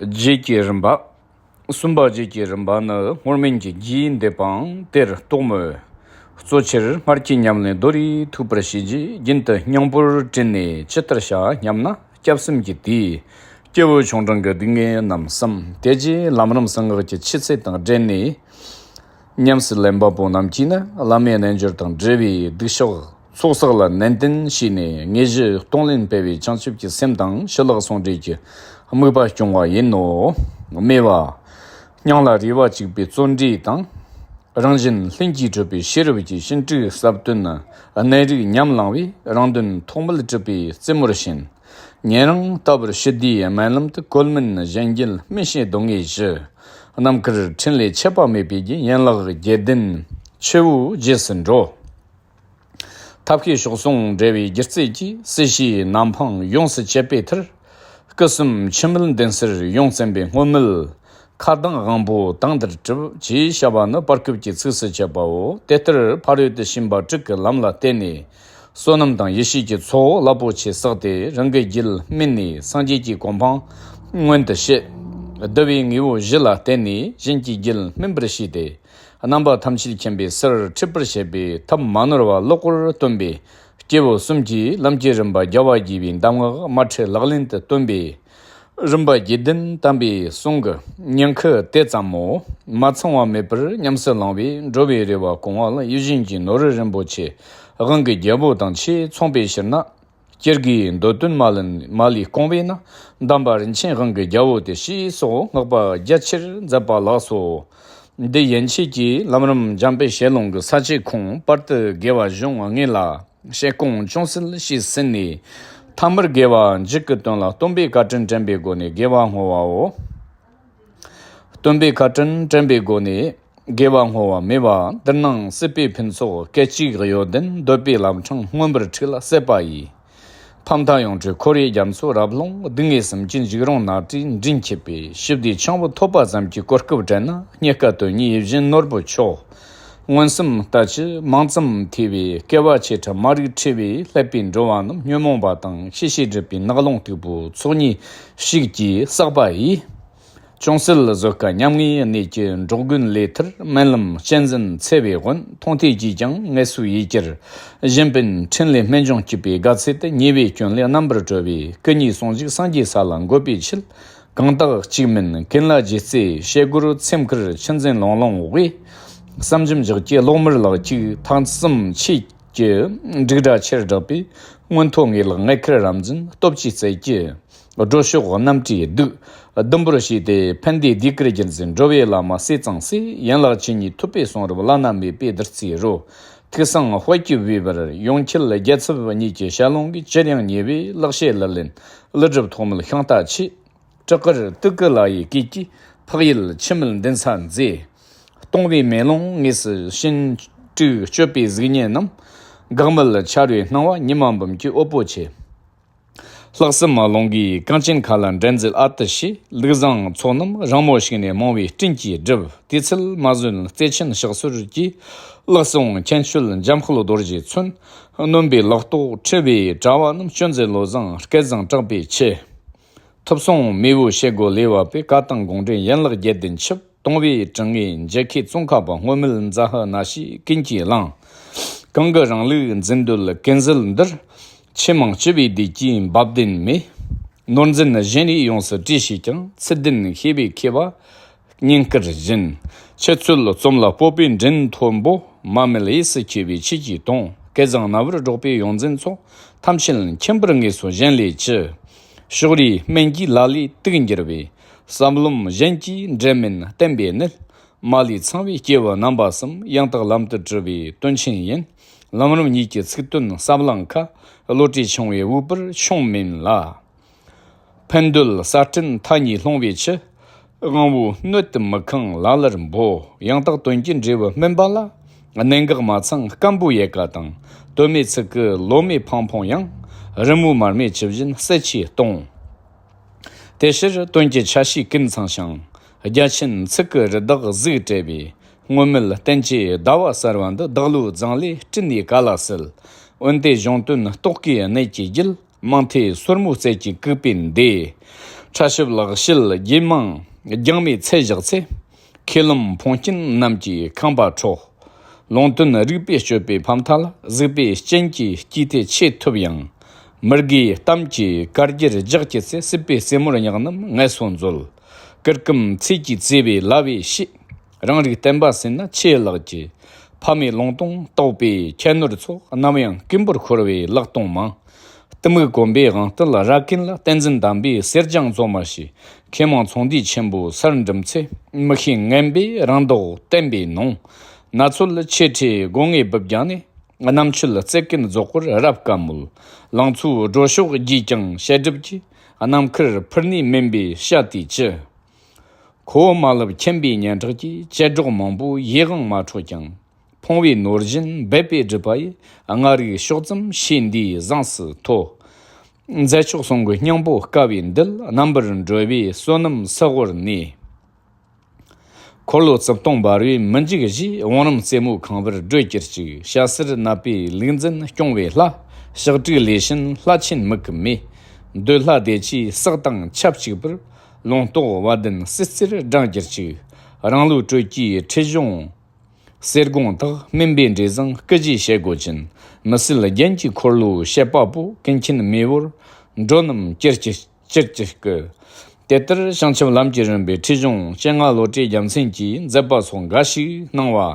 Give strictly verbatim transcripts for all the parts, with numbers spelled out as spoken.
རྒྱུད་ཀྱི་རིམ་པ། གསུམ་པ། རྒྱུད་ཀྱི་རིམ་པ་ནི་སྔོན་མིན་གྱི་རྒྱུད་འདེབས་པའང་དེར་གཏོགས་མོད། གཙོ་ཆེར་སྔར་གྱི་ཉམས་ལེན་རྡོ་རིང་ཐུག་པར་བྱས་རྗེས། རྒྱུན་དུ་སྙིང་པོར་དྲིལ་ནས་ཇི་ལྟར་བྱ་སྙམ་ན། སྐྱབས་གསུམ་གྱི་དུས། སྐྱེས་བུ་ཆུང་འབྲིང་གི་སྡུག་བསྔལ་རྣམས་སམ། དེ་རྗེས་ལམ་རིམ་གསང་སྔགས་ཀྱི་ཆོས་ཚུལ་དང་འབྲེལ་ནས། ཉམས་སུ་ལེན་པ་པོ་རྣམས་ཀྱིས་ནི་བླ་མའི་རྣལ་འབྱོར་དང་འབྲེལ་བའི་སྡིག་བཤགས་ཚོགས་བསགས་ལ་ནན་ཏན་བྱས་ནས། དངོས་གཞི་གཏོང་ལེན་སྤེལ་བའི་བྱང་ཆུབ་ཀྱི་སེམས་དང་ཞི་ལྷག་ཟུང་འབྲེལ་གྱི་དམིགས་པ་སྐྱོང་བ་ཡིན་ནོ། སྨྲས་པ། སྙིང་ལ་རེ་བ་གཅིག་པའི་བརྩོན་འགྲུས་དང་། རང་བཞིན་ལྷུན་གྱིས་གྲུབ་པའི་ཤེས་རབ་ཀྱི་ཕྱིན་དྲུག་ཟབ་དོན་གནད་རིགས་ཉམས་བླངས་པས། རང་དོན་ཐོགས་མེད་གྲུབ་པའི་རྩེ་མོར་ཕྱིན། ཉན་རང་ལྟ་བུར་ཞི་བདེའི་སྨོན་ལམ་དུ། བཀོད་མིན་གཞན་བརྒྱད་སྨིན་བྱེད་སྡུག་བསྔལ་ཞི། རྣམ་དཀར་ཕྲིན་ལས་ཆད་པ་མེད་པའི་རྒྱུ། ཡན་ལག་བརྒྱད་ལྡན་ཆུ་བོའི་རྗེས་སུ་འགྲོ། ཐབས་ཤེས་གཤོག་ཟུང་བསྒྲལ་བའི་སྒྱུ་རྩལ་གྱིས། སྲིད་ཞིའི་ནམ་འཕང་ཡོངས་སུ་བཅད་པའི་མཐར། སྐུ་གསུམ་འཆི་མེད་མདུན་སར་ཡོངས་བཙུན་པའི་སྔོན་མེད་མཁའ་ལྡིང་དབང་པོ་དེང་འདིར་གྲུབ། ཅེས་བྱ་བ་ནི་བར་སྐབས་ཀྱི་ཚིགས་སུ་བཅད་པའོ། དེ་ལྟར་ཕ་རོལ་ཏུ་ཕྱིན་པ་དྲུག་གི་ལམ་ལ་བརྟེན་ནས། བསོད་ནམས་དང་ཡེ་ཤེས་ཀྱི་ཚོགས་རླབས་པོ་ཆེ་བསགས་ཏེ། རང་གི་རྒྱུད་སྨིན་ནས་སངས་རྒྱས་ཀྱི་གོ་འཕང་མངོན་དུ་བྱེད། བསྡུ་བའི་དངོས་པོ་བཞི་ལ་བརྟེན་ནས་གཞན་གྱི་རྒྱུད་སྨིན་པར་བྱས་ཏེ། རྣམ་པ་ཐམས་ཅད་མཁྱེན་པའི་སར་འཁྲིད་པར་བྱེད་པའི་ཐབས་མ་ནོར་བ་ལེགས་པར་སྟོན་པའི་སྐྱེས་བུ་གསུམ་གྱིས་ལམ་གྱི་རིམ་པ་རྒྱལ་བ་དགྱེས་པའི་གདམས་ངག་མ་ཁྲིད་ལག་ལེན་དུ་སྟོན་པའི། རིམ་པ་བརྒྱད་ལྡན་དམ་པའི་གསུང་གི་ཉིང་ཁུ་དེ་ཙམ་མོ། མ་ཚང་བ་མེད་པར་ཉམས་སུ་བླངས་པས། འགྲོ་བའི་རེ་བ་སྐོང་བ་ལ་ཡིད་བཞིན་གྱི་ནོར་བུ་རིན་པོ་ཆེ་དབང་གི་རྒྱལ་པོ་དང་ཆེས་མཚུངས་པའི་ཕྱིར་ན། སྐྱེ་དགུའི་འདོད་དོན་མ་ལུས་མ་ལུས་སྐོང་བས་ན། གདམས་པ་རིན་ཆེན་དབང་གི་རྒྱལ་པོ་དེ། ཞེས་སོགས་བསྔགས་པ་རྒྱ་ཆེར་མཛད་པ་ལགས་སོ། འདི་ཡན་ཆད་ཀྱིས་ལམ་རིམ་འཇམ་དཔལ་ཞལ་ལུང་གི་ས་བཅད་ཁུངས་བར་དུ་དགེ་བ་གཞུང་ལྔ་ལ། བཤད་སྐོང་ཅུང་ཟད་ཞེས་ཟིན་ནས། ཐ་མར་དགེ་བ་མཇུག་གི་དོན་ལ་སྟོན་པའི་བཀའ་དྲིན་དྲན་པའི་སྒོ་ནས་དགེ་བ་བསྔོ་བའོ། སྟོན་པའི་བཀའ་དྲིན་དྲན་པའི་སྒོ་ནས་དགེ་བ་བསྔོ་བ་སྨྲས་པ། འདིར་སྣང་སྲིད་པའི་ཕུན་ཚོགས་སྐད་ཅིག་གཡོ་ལྡན། འདོད་པའི་ལམ་འཕྲང་མངོན་པར་འཁྲུགས་ལ་སྲེད་པ་ཡིས། ཕ་མཐའ་ཡོངས་གྲོལ་འཁོར་བའི་རྒྱ་མཚོ་རབ་ལོངས། སྡུག་བསྔལ་གསུམ་གྱི་འཇིགས་རུང་ནག་དྲི་མགྲིན་འཁྱིལ་པའི། ཞི་བདེའི་ཆང་བུ་ཐོབ་པ་ཙམ་གྱི་གོ་སྐབས་དྲན་ན། རྙེད་དཀའ་དོན་གཉིས་ཡིད་བཞིན་ནོར་བུ་མཆོག་མངོན་སུམ་ལྟ་ཅི་མང་ཙམ་ཐོས་པས། བསྐལ་པ་ཆེ་ཕྲ་མ་རིག་འཁྲུལ་བས། སླད་པའི་འགྲོ་བ་རྣམས་ཉོན་མོངས་པ་དང་། ཤེས་བྱའི་སྒྲིབ་པའི་ནགས་ཀློང་སྟུག་པོ། ཚོགས་གཉིས་ཤུགས་ཀྱིས་བསགས་པ་ཡིས། ཅུང་ཟད་བཟོད་དཀའ་ཉམ་ངའི་གནས་ཀྱི། འབྲོག་དགོན་ལས་མཐར་སྨོན་ལམ་གཅན་གཟན་འཚེ་བའི་དབོན། མཐོང་ཐོས་ཀྱིས་ཀྱང་ངལ་གསོའི་ཡུལ་གྱར། གཞན་ཕན་འཕྲིན་ལས་རྨད་བྱུང་སྐྱིད་པའི་དགའ་ཚལ་དུ། ཉེ་བའི་སྐྱོན་ལས་རྣམ་པར་གྲོལ་བའི། སྐུ་གཉིས་ཟུང་འཇུག་སངས་རྒྱས་ས་ལ་འགོད་པའི་ཆེད། གང་དག་གཅིག་མིན་ཀུན་ལ་རྗེས་བརྩེ། ཞེ་སྒོར་ཚེམས་ཁུར་ཆུ་འཛིན་ལོང་ལོང་བས། བསམ་འཇམ་འཇོག་གི་གློག་དམར་ལག་གཅིག་ཐང་གསུམ་ཆོས་ཀྱི་འབྲུག་སྒྲ་ཆེར་བསྒྲགས་པས། མངོན་མཐོ་ངེས་ལེགས་མངལ་ཁུར་རབ་འཛིན། སྟོབས་ཀྱི་རྩལ་གྱིས་སྒྲོ་ཕྱོགས་རྣམ་བྲིས་གདུགས། ཟླུམ་པོར་བྱས་ཏེ་ཕན་བདེའི་ཟློས་གར་རྒྱལ་མཚན། འགྲོ་བའི་ལམ་ཟས་གཙང་སྲས། ཡན་ལག་ཆོས་གཉིས་ཐུབ་པའི་གསུང་རབ། བླ་ན་མེད་པའི་བདུད་རྩིའི་རོ། ཐུགས་གསང་དཔལ་གྱི་དབུས་པར་ཡོངས་ཁྱབ། རྒྱལ་ཚབ་གཉིས་ཀྱི་ཞལ་ལུང་གིས། ཅིར་ཡང་ཉེ་བའི་ལེགས་བཤད་ལག་ལེན། ཀླུ་སྒྲུབ་ཐོགས་མེད་ཤིང་རྟ་ཆེ། བྲག་དཀར་སྟུག་གི་ལ་ཡི་སྐད་ཀྱིས། འཕགས་ཡུལ་འཆི་མེད་འདུན་ས་མཛེས། སྟོང་པའི་མེ་ལོང་ངོས་སུ་ཕྱིན། དྲུག་སྤྱོད་པའི་གཟུགས་བརྙན་རྣམས། འགག་མེད་ཆ་རོས་སྣང་བ། ཉི་མ་འབུམ་གྱི་འོད་པོ་ཆེ། ལྷག་བསམ་རླུང་གིས་གངས་ཅན་མཁའ་ལ། འགྲན་མཛད་ཨ་ཏི་ཤའི་ལུགས་བཟང་ཚོགས་རྣམས། རིང་མོ་ཞིག་ནས་རྨོངས་པའི་སྤྲིན་གྱིས་བསྒྲིབས། དུས་ཚོད་མ་ཟོན་བརྩེ་ཆེན་ཕྱག་སོར་གྱིས། ལག་ཟུང་མཁན་ཆུད་འཇམ་དཔལ་རྡོ་རྗེས་མཚོན། སྣོན་པའི་ལག་རྡོ་འཁྲུ་བའི་དྲ་བ་རྣམས། གཅོད་མཛད་བློ་བཟང་སྐལ་བཟང་གྲགས་པའི་ཆུ། ཐུབ་གསུང་མེས་པོའི་ཞལ་སྒོ་ལས་བབས་པའི། བཀའ་དང་དགོངས་འགྲེལ་ཡན་ལག་བརྒྱད་ལྡན་ཆིབས། སྟོང་པའི་དྲང་ངེས་འཇའ་ཁའི་ཙོང་ཁ་པ། སྔོན་མེད་མཛའ་བཤེས་ན་ཞིག་ཀུན་གྱིས་བླངས། གང་གི་རིང་ལུགས་འཛིན་འདོད་ཀུན་ཟད་འདིར། ཆེས་མང་སྤྱི་པའི་བདེ་སྐྱིད་འབབ་བདེན་མེད། ནོར་འཛིན་གཞན་རིགས་ཡོངས་སུ་བྲིས་ཤིག་ཀྱང་། ཚུལ་ལྡན་ཤེས་པས་མཁས་པ་སྙིང་དཀར་བཞིན། ཁྱེད་ཚོའི་རྩོམ་ལ་སྤོབས་པའི་མགྲིན་མཐོན་པོ། མ་མེད་ཡིད་སུ་ཁྱེར་བའི་ཆོས་ཀྱི་དུང་། སྐལ་བཟང་རྣ་བར་སྒྲོག་པའི་ཡོངས་འཛིན་ཚོགས། ཐམས་ཅད་མཁྱེན་པར་ངེས་སོ་གཞན་ལས་ཅི། ཕྱོགས་རིས་སྨན་གྱི་ལ་ལས་དུག་འགྱུར་བའི། བསམ་རློམ་གཞན་གྱིས་འགྲན་མིན་བསྟན་པའི་གནད། མ་ལུས་ཚང་བའི་སྐྱེས་བུ་རྣམ་པ་གསུམ། ཡང་དག་ལམ་དུ་བཀྲི་བའི་དོན་ཆེན་ཡིན། ལམ་རིམ་གཉིས་ཀྱི་ཚིག་དོན་ཟབ་ལ་མཁས། བློ་གྲོས་ཆུང་བས་དབུགས་པར་ཆུང་མིན་ལ། ཕན་འདོད་ས་སྤྲིན་མཐའ་གཉིས་ལྷུང་བའི་ཆུ། དབང་པོའི་སྣོད་དུ་མི་ཁེངས་ལ་ལར་འབོ། ཡང་དག་དོན་གྱི་འབྲས་བུ་སྨིན་པ་ལ། གནད་འགག་མ་ཚང་སྐམ་པོའི་ཡལ་ག་དང་། དོན་མེད་ཚིག་གི་ལོ་མའི་ཕང་ཕུང་ཡང་། རི་མོའི་མར་མེ་ཆུ་བཞིན་གསལ་ཆེས་གཏོང་། དེ་ཕྱིར་དོན་གྱི་ཆ་ཤས་ཀུན་ཚང་ཞིང་། རྒྱ་ཆེན་ཚིག་གི་རི་དྭགས་གཟུགས་བྲལ་བའི། སྔོན་མེད་བསྟན་བཅོས་ཟླ་བ་གསར་བ་འདི། བདག་བློའི་རྫིང་ལས་སྤྲིན་ཡི་ག་ལ་བསིལ། འོན་ཏེ་གཞུང་དོན་རྟོག་གེའི་གནད་ཀྱི་རྒྱུད། མང་ཐོས་སོར་མོའི་རྩལ་གྱིས་བཀུག་པའི་འདི། ཕྲ་ཞིབ་ལེགས་བཤད་རྒྱུད་མང་རྒྱང་མའི་ཚད་བཞག་ཚེ། མཁས་རློམ་འཕོངས་སྐྱེན་རྣམས་ཀྱི་ཁང་པ་འཕྲོག་ལུང་སྟོན་རིགས་པས་སྤྱོད་པའི་ཕ་མཐའ་ལ། གཟིགས་པའི་སྤྱན་གྱིས་སྐྱེས་ཏེ་ཆེས་ཐུབ་ཡང་། མི་དགེའི་གཏམ་གྱིས་བཀའ་རྒྱར་ལྗགས་ཀྱི་ཚེ། སྲིད་པའི་རྩེ་མོར་ཉག་རྣམས་ངལ་གསོ་མཛོད། གུར་ཀུམ་ཚེས་ཀྱིས་བཙེས་པའི་ལ་བའི་ཕྱེད། རང་རིགས་བསྟན་པ་ཟིན་ན་ཆེས་ལེགས་ཀྱི། ཕ་མའི་ལུང་སྟོང་རྟོགས་པའི་ཁྱད་ནོར་ཚོགས། ནམ་ཡང་རྐུན་པོར་འཁོར་བའི་ལག་སྟོང་མང་། གཏི་མུག་གོམས་པའི་དབང་རྟུལ་ར་རྒན་ལ། བསྟན་འཛིན་དམ་པའི་གསེར་སྦྱངས་རྫོགས་མ་ཞིག་མཁས་མང་ཚོང་འདུས་ཆེན་པོའི་སར་འགྲིམ་ཚེ། མི་ཤེས་ངན་པས་རང་ལྡོག་བསྟན་པའི་ནོངས། ན་ཚོད་ཆེ་ཁྲིའི་སྒོ་ངའི་སྦུབས་རྒྱང་ནས། རྣམ་དཔྱོད་རྩེད་མཁན་རྫོགས་སྐོར་རབ་དཀའ་མོད། ལང་ཚོའི་སྒྲོ་གཤོག་རྒྱས་ཀྱང་བཤད་སྒྲུབ་ཀྱི། རྣམ་མཁར་ཕུར་ནུས་མིན་པའི་བྱ་དེའི་ཅི། ཁོ་བོ་མ་ལབ་མཁྱེན་པའི་སྙན་གྲགས་ཀྱིས། བཅད་སྒྲོག་མང་པོ་ཡིད་དབང་མ་འཕྲོག་ཀྱང་། ཕོངས་པའི་ནོར་བཞིན་སྦད་པས་བསྒྲིབས་པ་ཡི། ལྔ་རིག་ཕྱོགས་ཙམ་ཤེས་འདིའི་ཟངས་སུ་མཐོ། མཛད་མཆོག་གསུང་གི་སྙིང་པོ་དཀའ་བའི་མདུད། རྣམ་པར་གྲོལ་བའི་བསོད་ནམས་སེལ་བར་ནུས། འཁོར་ལོ་རྩིབས་སྟོང་འབར་བས་མི་འཇིགས་བཞིའི། བང་རིམ་རྩེ་མོའི་ཁང་བར་བགྲོད་གྱུར་ཅིག་བྱ་ཟུར་ནད་པའི་ལུས་འཛིན་སྐྱོང་བའི་ལྷ། ཕྱག་དྲུག་ལས་གཞན་ལྷ་ཆེན་མིག་གི་མེ། འདོད་ལྷ་བདེ་ཆེན་སྲེག་དང་ཆབས་ཅིག་པར། ལུང་རྟོགས་བ་དན་སྲིད་རྩེར་བགྲང་གྱུར་ཅིག་རང་ལུགས་སྤྲོད་ཀྱི་ཁྲིད་གཞུང་། གསེར་སྒོང་དག་སྨིན་པའི་འབྲས་བཟང་སྐུ་བཞིའི་བྱེད་སྒོ་ཅན། མི་སྲིད་རྒྱན་གྱི་འཁོར་ལོའི་བཤད་པ་པོ། ཀུན་མཁྱེན་མེས་པོར་འགྲོ་རྣམས་ཅིར་ཅིར་ཅིར་ཅིར་སྐུལ། དེ་ལྟར་བྱང་ཆུབ་ལམ་གྱི་རིམ་པའི་ཁྲིད་གཞུང་སྤྱན་སྔ་བློ་གྲོས་རྒྱལ་མཚན་གྱིས་མཛད་པ་སོགས་འགའ་ཞིག་སྣང་བ།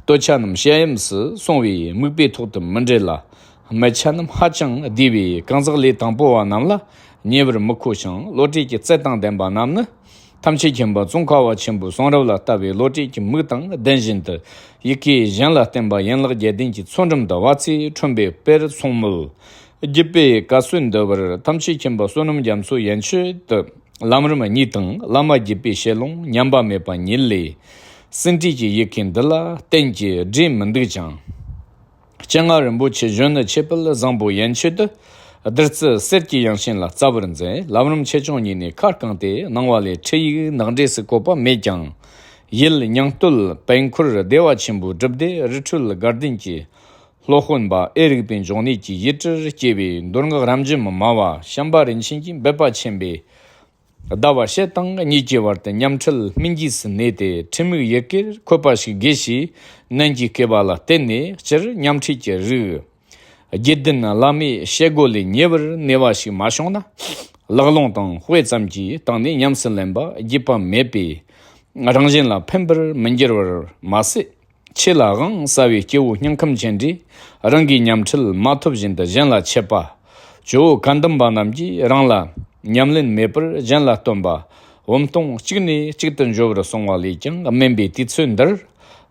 སྟོད་ཆ་རྣམས་ཞལ་གཡམ་སུ་སོང་བའི་མིག་དཔེ་ཐོག་ཏུ་མི་འབྲེལ་ལ། སྨད་ཆ་རྣམས་ཧ་ཅང་བདེ་བས་གང་ཟག་ལས་དང་པོ་བ་རྣམས་ལ་ཉེ་བར་མི་མཁོ་ཞིང་། བློ་གྲོས་ཀྱི་རྩལ་དང་ལྡན་པ་རྣམས་ནི། ཐམས་ཅད་མཁྱེན་པ་ཙོང་ཁ་པ་ཆེན་པོའི་གསུང་རབ་ལ་ལྟ་བའི་བློ་གྲོས་ཀྱི་མིག་དང་ལྡན་བཞིན་དུ། ཡི་གེ་གཞན་ལ་བརྟེན་པ་ཡན་ལག་བརྒྱད་ལྡན་གྱི་ཚོགས་འགྲམ་དུ་བ་ཚྭའི་ཁྲོན་པའི་དཔེར་སོང་མོད། བརྒྱུད་པའི་བཀའ་སྲོལ་འདུལ་བར་ཐམས་ཅད་མཁྱེན་པ་བསོད་ནམས་རྒྱ་མཚོ་ཡན་ཆོད་དུ། ལམ་རིམ་གཉིས་དང་བླ་མ་བརྒྱུད་པའི་བཤད་ལུང་ཉམས་པ་མེད་པ་ཉིད་ལས། ཟིན་བྲིས་ཀྱི་ཡི་གེ་འདི་ལ་བརྟེན་གྱི་སྒྲས་མི་འདུག་ཅིང་། སྤྱན་སྔ་རིན་པོ་ཆེ་གཞོན་ནུ་ཆེ་ཕུད་བཟང་པོ་ཡན་ཆོད་དུ། བདུད་རྩི་གསེར་གྱི་ཡང་ཤིང་ལ་སྩལ་བར་མཛད། ལམ་རིམ་ཆེ་ཆུང་གཉིས་ནས་ཁ་བསྐངས་ཏེ་གནང་བ་ལས་ཁྲིད་ཡིག་ནག་འབྲས་སུ་བཀོད་པ་མེད་ཀྱང་། ཡུལ་ཉང་སྟོད་དཔལ་འཁོར་བདེ་བ་ཆེན་པོའི་སྒྲུབ་སྡེ་རི་ཁྲོད་དགའ་ལྡན་གྱི་སློབ་དཔོན་པ་ཨེ་རིག་པའི་འབྱུང་གནས་ཀྱི་ཡིད་དྲིལ་སྐྱེས་པའི་མདོ་སྔགས་རབ་འབྱམས་སྨྲ་བ་བྱམས་པ་རིན་ཆེན་གྱིས་འབད་པ་ཆེན་པོས། ཟླ་བ་ཕྱེད་དང་གཉིས་ཀྱི་བར་དུ་ཉམས་ཁྲིད་སྨིན་རྗེས་སུ་གནས་ཏེ། ཁྲིད་མིག་ཡི་གེར་འཁོད་པ་ཞིག་དགོས་ཞེས་ནན་གྱིས་བསྐུལ་བ་ལ་བརྟེན་ནས། སྤྱིར་ཉམས་ཁྲིད་ཀྱི་རིགས། དགེ་ལྡན་བླ་མའི་བྱེད་སྒོ་ལས་ཉེ་བར་གནས་པ་ཞིག་མ་བྱུང་ན། ལག་ལུང་དང་དཔེ་ཙམ་གྱི་སྟེང་ནས་ཉམས་སུ་ལེན་པ་རྒྱུས་པ་མེད་པས། རང་གཞན་ལ་ཕན་པར་མི་འགྱུར་བར་མ་ཟད། ཆོས་ལ་དབང་ཟ་བའི་སྐྱེ་བོ་སྙིང་ཁམས་ཅན་འདྲས། རང་གིས་ཉམས་ཁྲིད་མ་ཐོབ་བཞིན་དུ་གཞན་ལ་འཆད་པ། ཇོ་བོ་བཀའ་གདམས་པ་རྣམས་ཀྱིས་རང་ལ་ཉམས་ལེན་མེད་པར་གཞན་ལ་སྟོན་པ། བུམ་སྟོང་གཅིག་ནས་གཅིག་ཏུ་འབྱོར་བར་གསུངས་པ་ལས་ཀྱང་དམན་པའི་དུས་ཚོད་འདིར།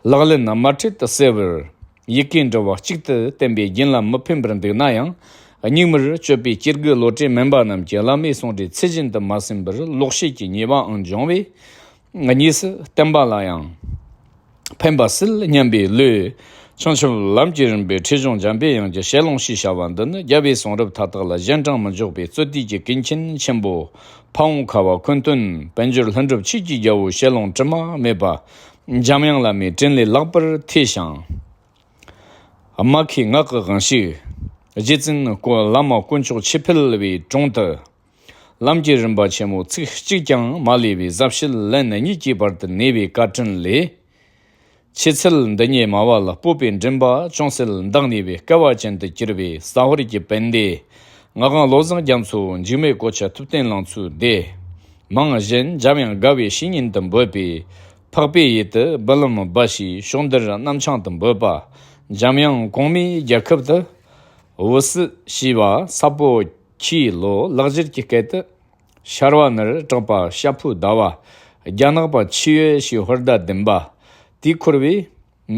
ལག་ལེན་དམར་ཁྲིད་དུ་གསལ་བར། ཡི་གེ་འབྲི་བ་གཅིག་ཏུ་བསྟན་པས་རྒྱུན་ལ་མི་ཕན་པར་འདུག་ན་ཡང་། སྙིགས་མར་སྤྱོད་པའི་སྐྱེ་དགུའི་བློ་གྲོས་དམན་པ་རྣམས་ཀྱིས་བླ་མའི་གསུང་སྒྲོས་ཚད་བཞིན་དུ་མ་ཟིན་པར་ལོག་བཤད་ཀྱི་ཉེས་པའང་འབྱུང་བས། གཉིས་སུ་བསྟན་པ་ལ་ཡང་ཕན་པ་སྲིད་སྙམ་པའི་བློས། བྱང་ཆུབ་ལམ་གྱི་རིམ་པའི་ཁྲིད་གཞུང་འཇམ་པའི་དབྱངས་ཀྱི་ཞལ་ལུང་ཞེས་བྱ་བ་འདི་ནི། རྒྱལ་བའི་གསུང་རབ་མཐའ་དག་ལ་གཞན་དྲིང་མི་འཇོག་པའི་རྩོད་ལྡན་གྱི་ཀུན་མཁྱེན་ཆེན་པོ་ཕ་བོང་ཁ་བ་འཁོན་སྟོན་དཔལ་འབྱོར་ལྷུན་གྲུབ་ཆོས་ཀྱི་རྒྱལ་པོའི་ཞལ་ལུང་དྲི་མ་མེད་པ། འཇམ་དབྱངས་བླ་མའི་དྲིན་ལས་ལེགས་པར་ཐོས་ཤིང་། རྨ་ཁའི་ངག་གི་དབང་ཕྱུག་རྗེ་བཙུན་བླ་མ་དཀོན་མཆོག་ཆོས་འཕེལ་བའི་དྲུང་དུ། ལམ་གྱི་རིམ་པ་ཆེན་མོ་ཚིག་གཅིག་ཀྱང་མ་ལུས་པའི་ཟབ་བཤད་ལན་གཉིས་ཀྱི་བར་དུ་གནས་པའི་བཀའ་དྲིན་ལས། ཆོས་ཚུལ་འདི་ཉིད་སྨྲ་བ་ལ་སྤོབས་པའི་མགྲིན་པ་ཅུང་ཟད་འདེགས་ནུས་པའི་སྐལ་བ་ཅན་དུ་གྱུར་པའི་ཟ་ཧོར་གྱི་དཔལ་ལྡན་ངག་དབང་བློ་བཟང་རྒྱ་མཚོ་འཇིགས་མེད་གོ་ཆ་ཐུབ་བསྟན་ལང་ཚོའི་སྡེ། མིང་གཞན་འཇམ་དབྱངས་དགའ་བའི་བཤེས་གཉེན་དུ་འབོད་པའི། འཕགས་པའི་ཡུལ་དུ་རྦ་ཀློང་འབར་ཞིང་ཕྱོགས་འདིར་གནམ་འཕྱང་དུ་འབོད་པ། འཇམ་དབྱངས་གོང་མའི་རྒྱལ་ཁབ་ཏུ། འོད་སྲུང་ཞེས་པ་ས་པོ་ཁྱིའི་ལོ་ལེགས་སྦྱར་གྱི་སྐད་དུ། ཤར་བ་ནུབ་གྲགས་པ་ཤ་ཕུ་ཟླ་བ། རྒྱ་ནག་པ་ཆི་ཡོད་ཞེས་ཧོར་ཟླ་བདུན་པ། དེས་འཁོར་བའི་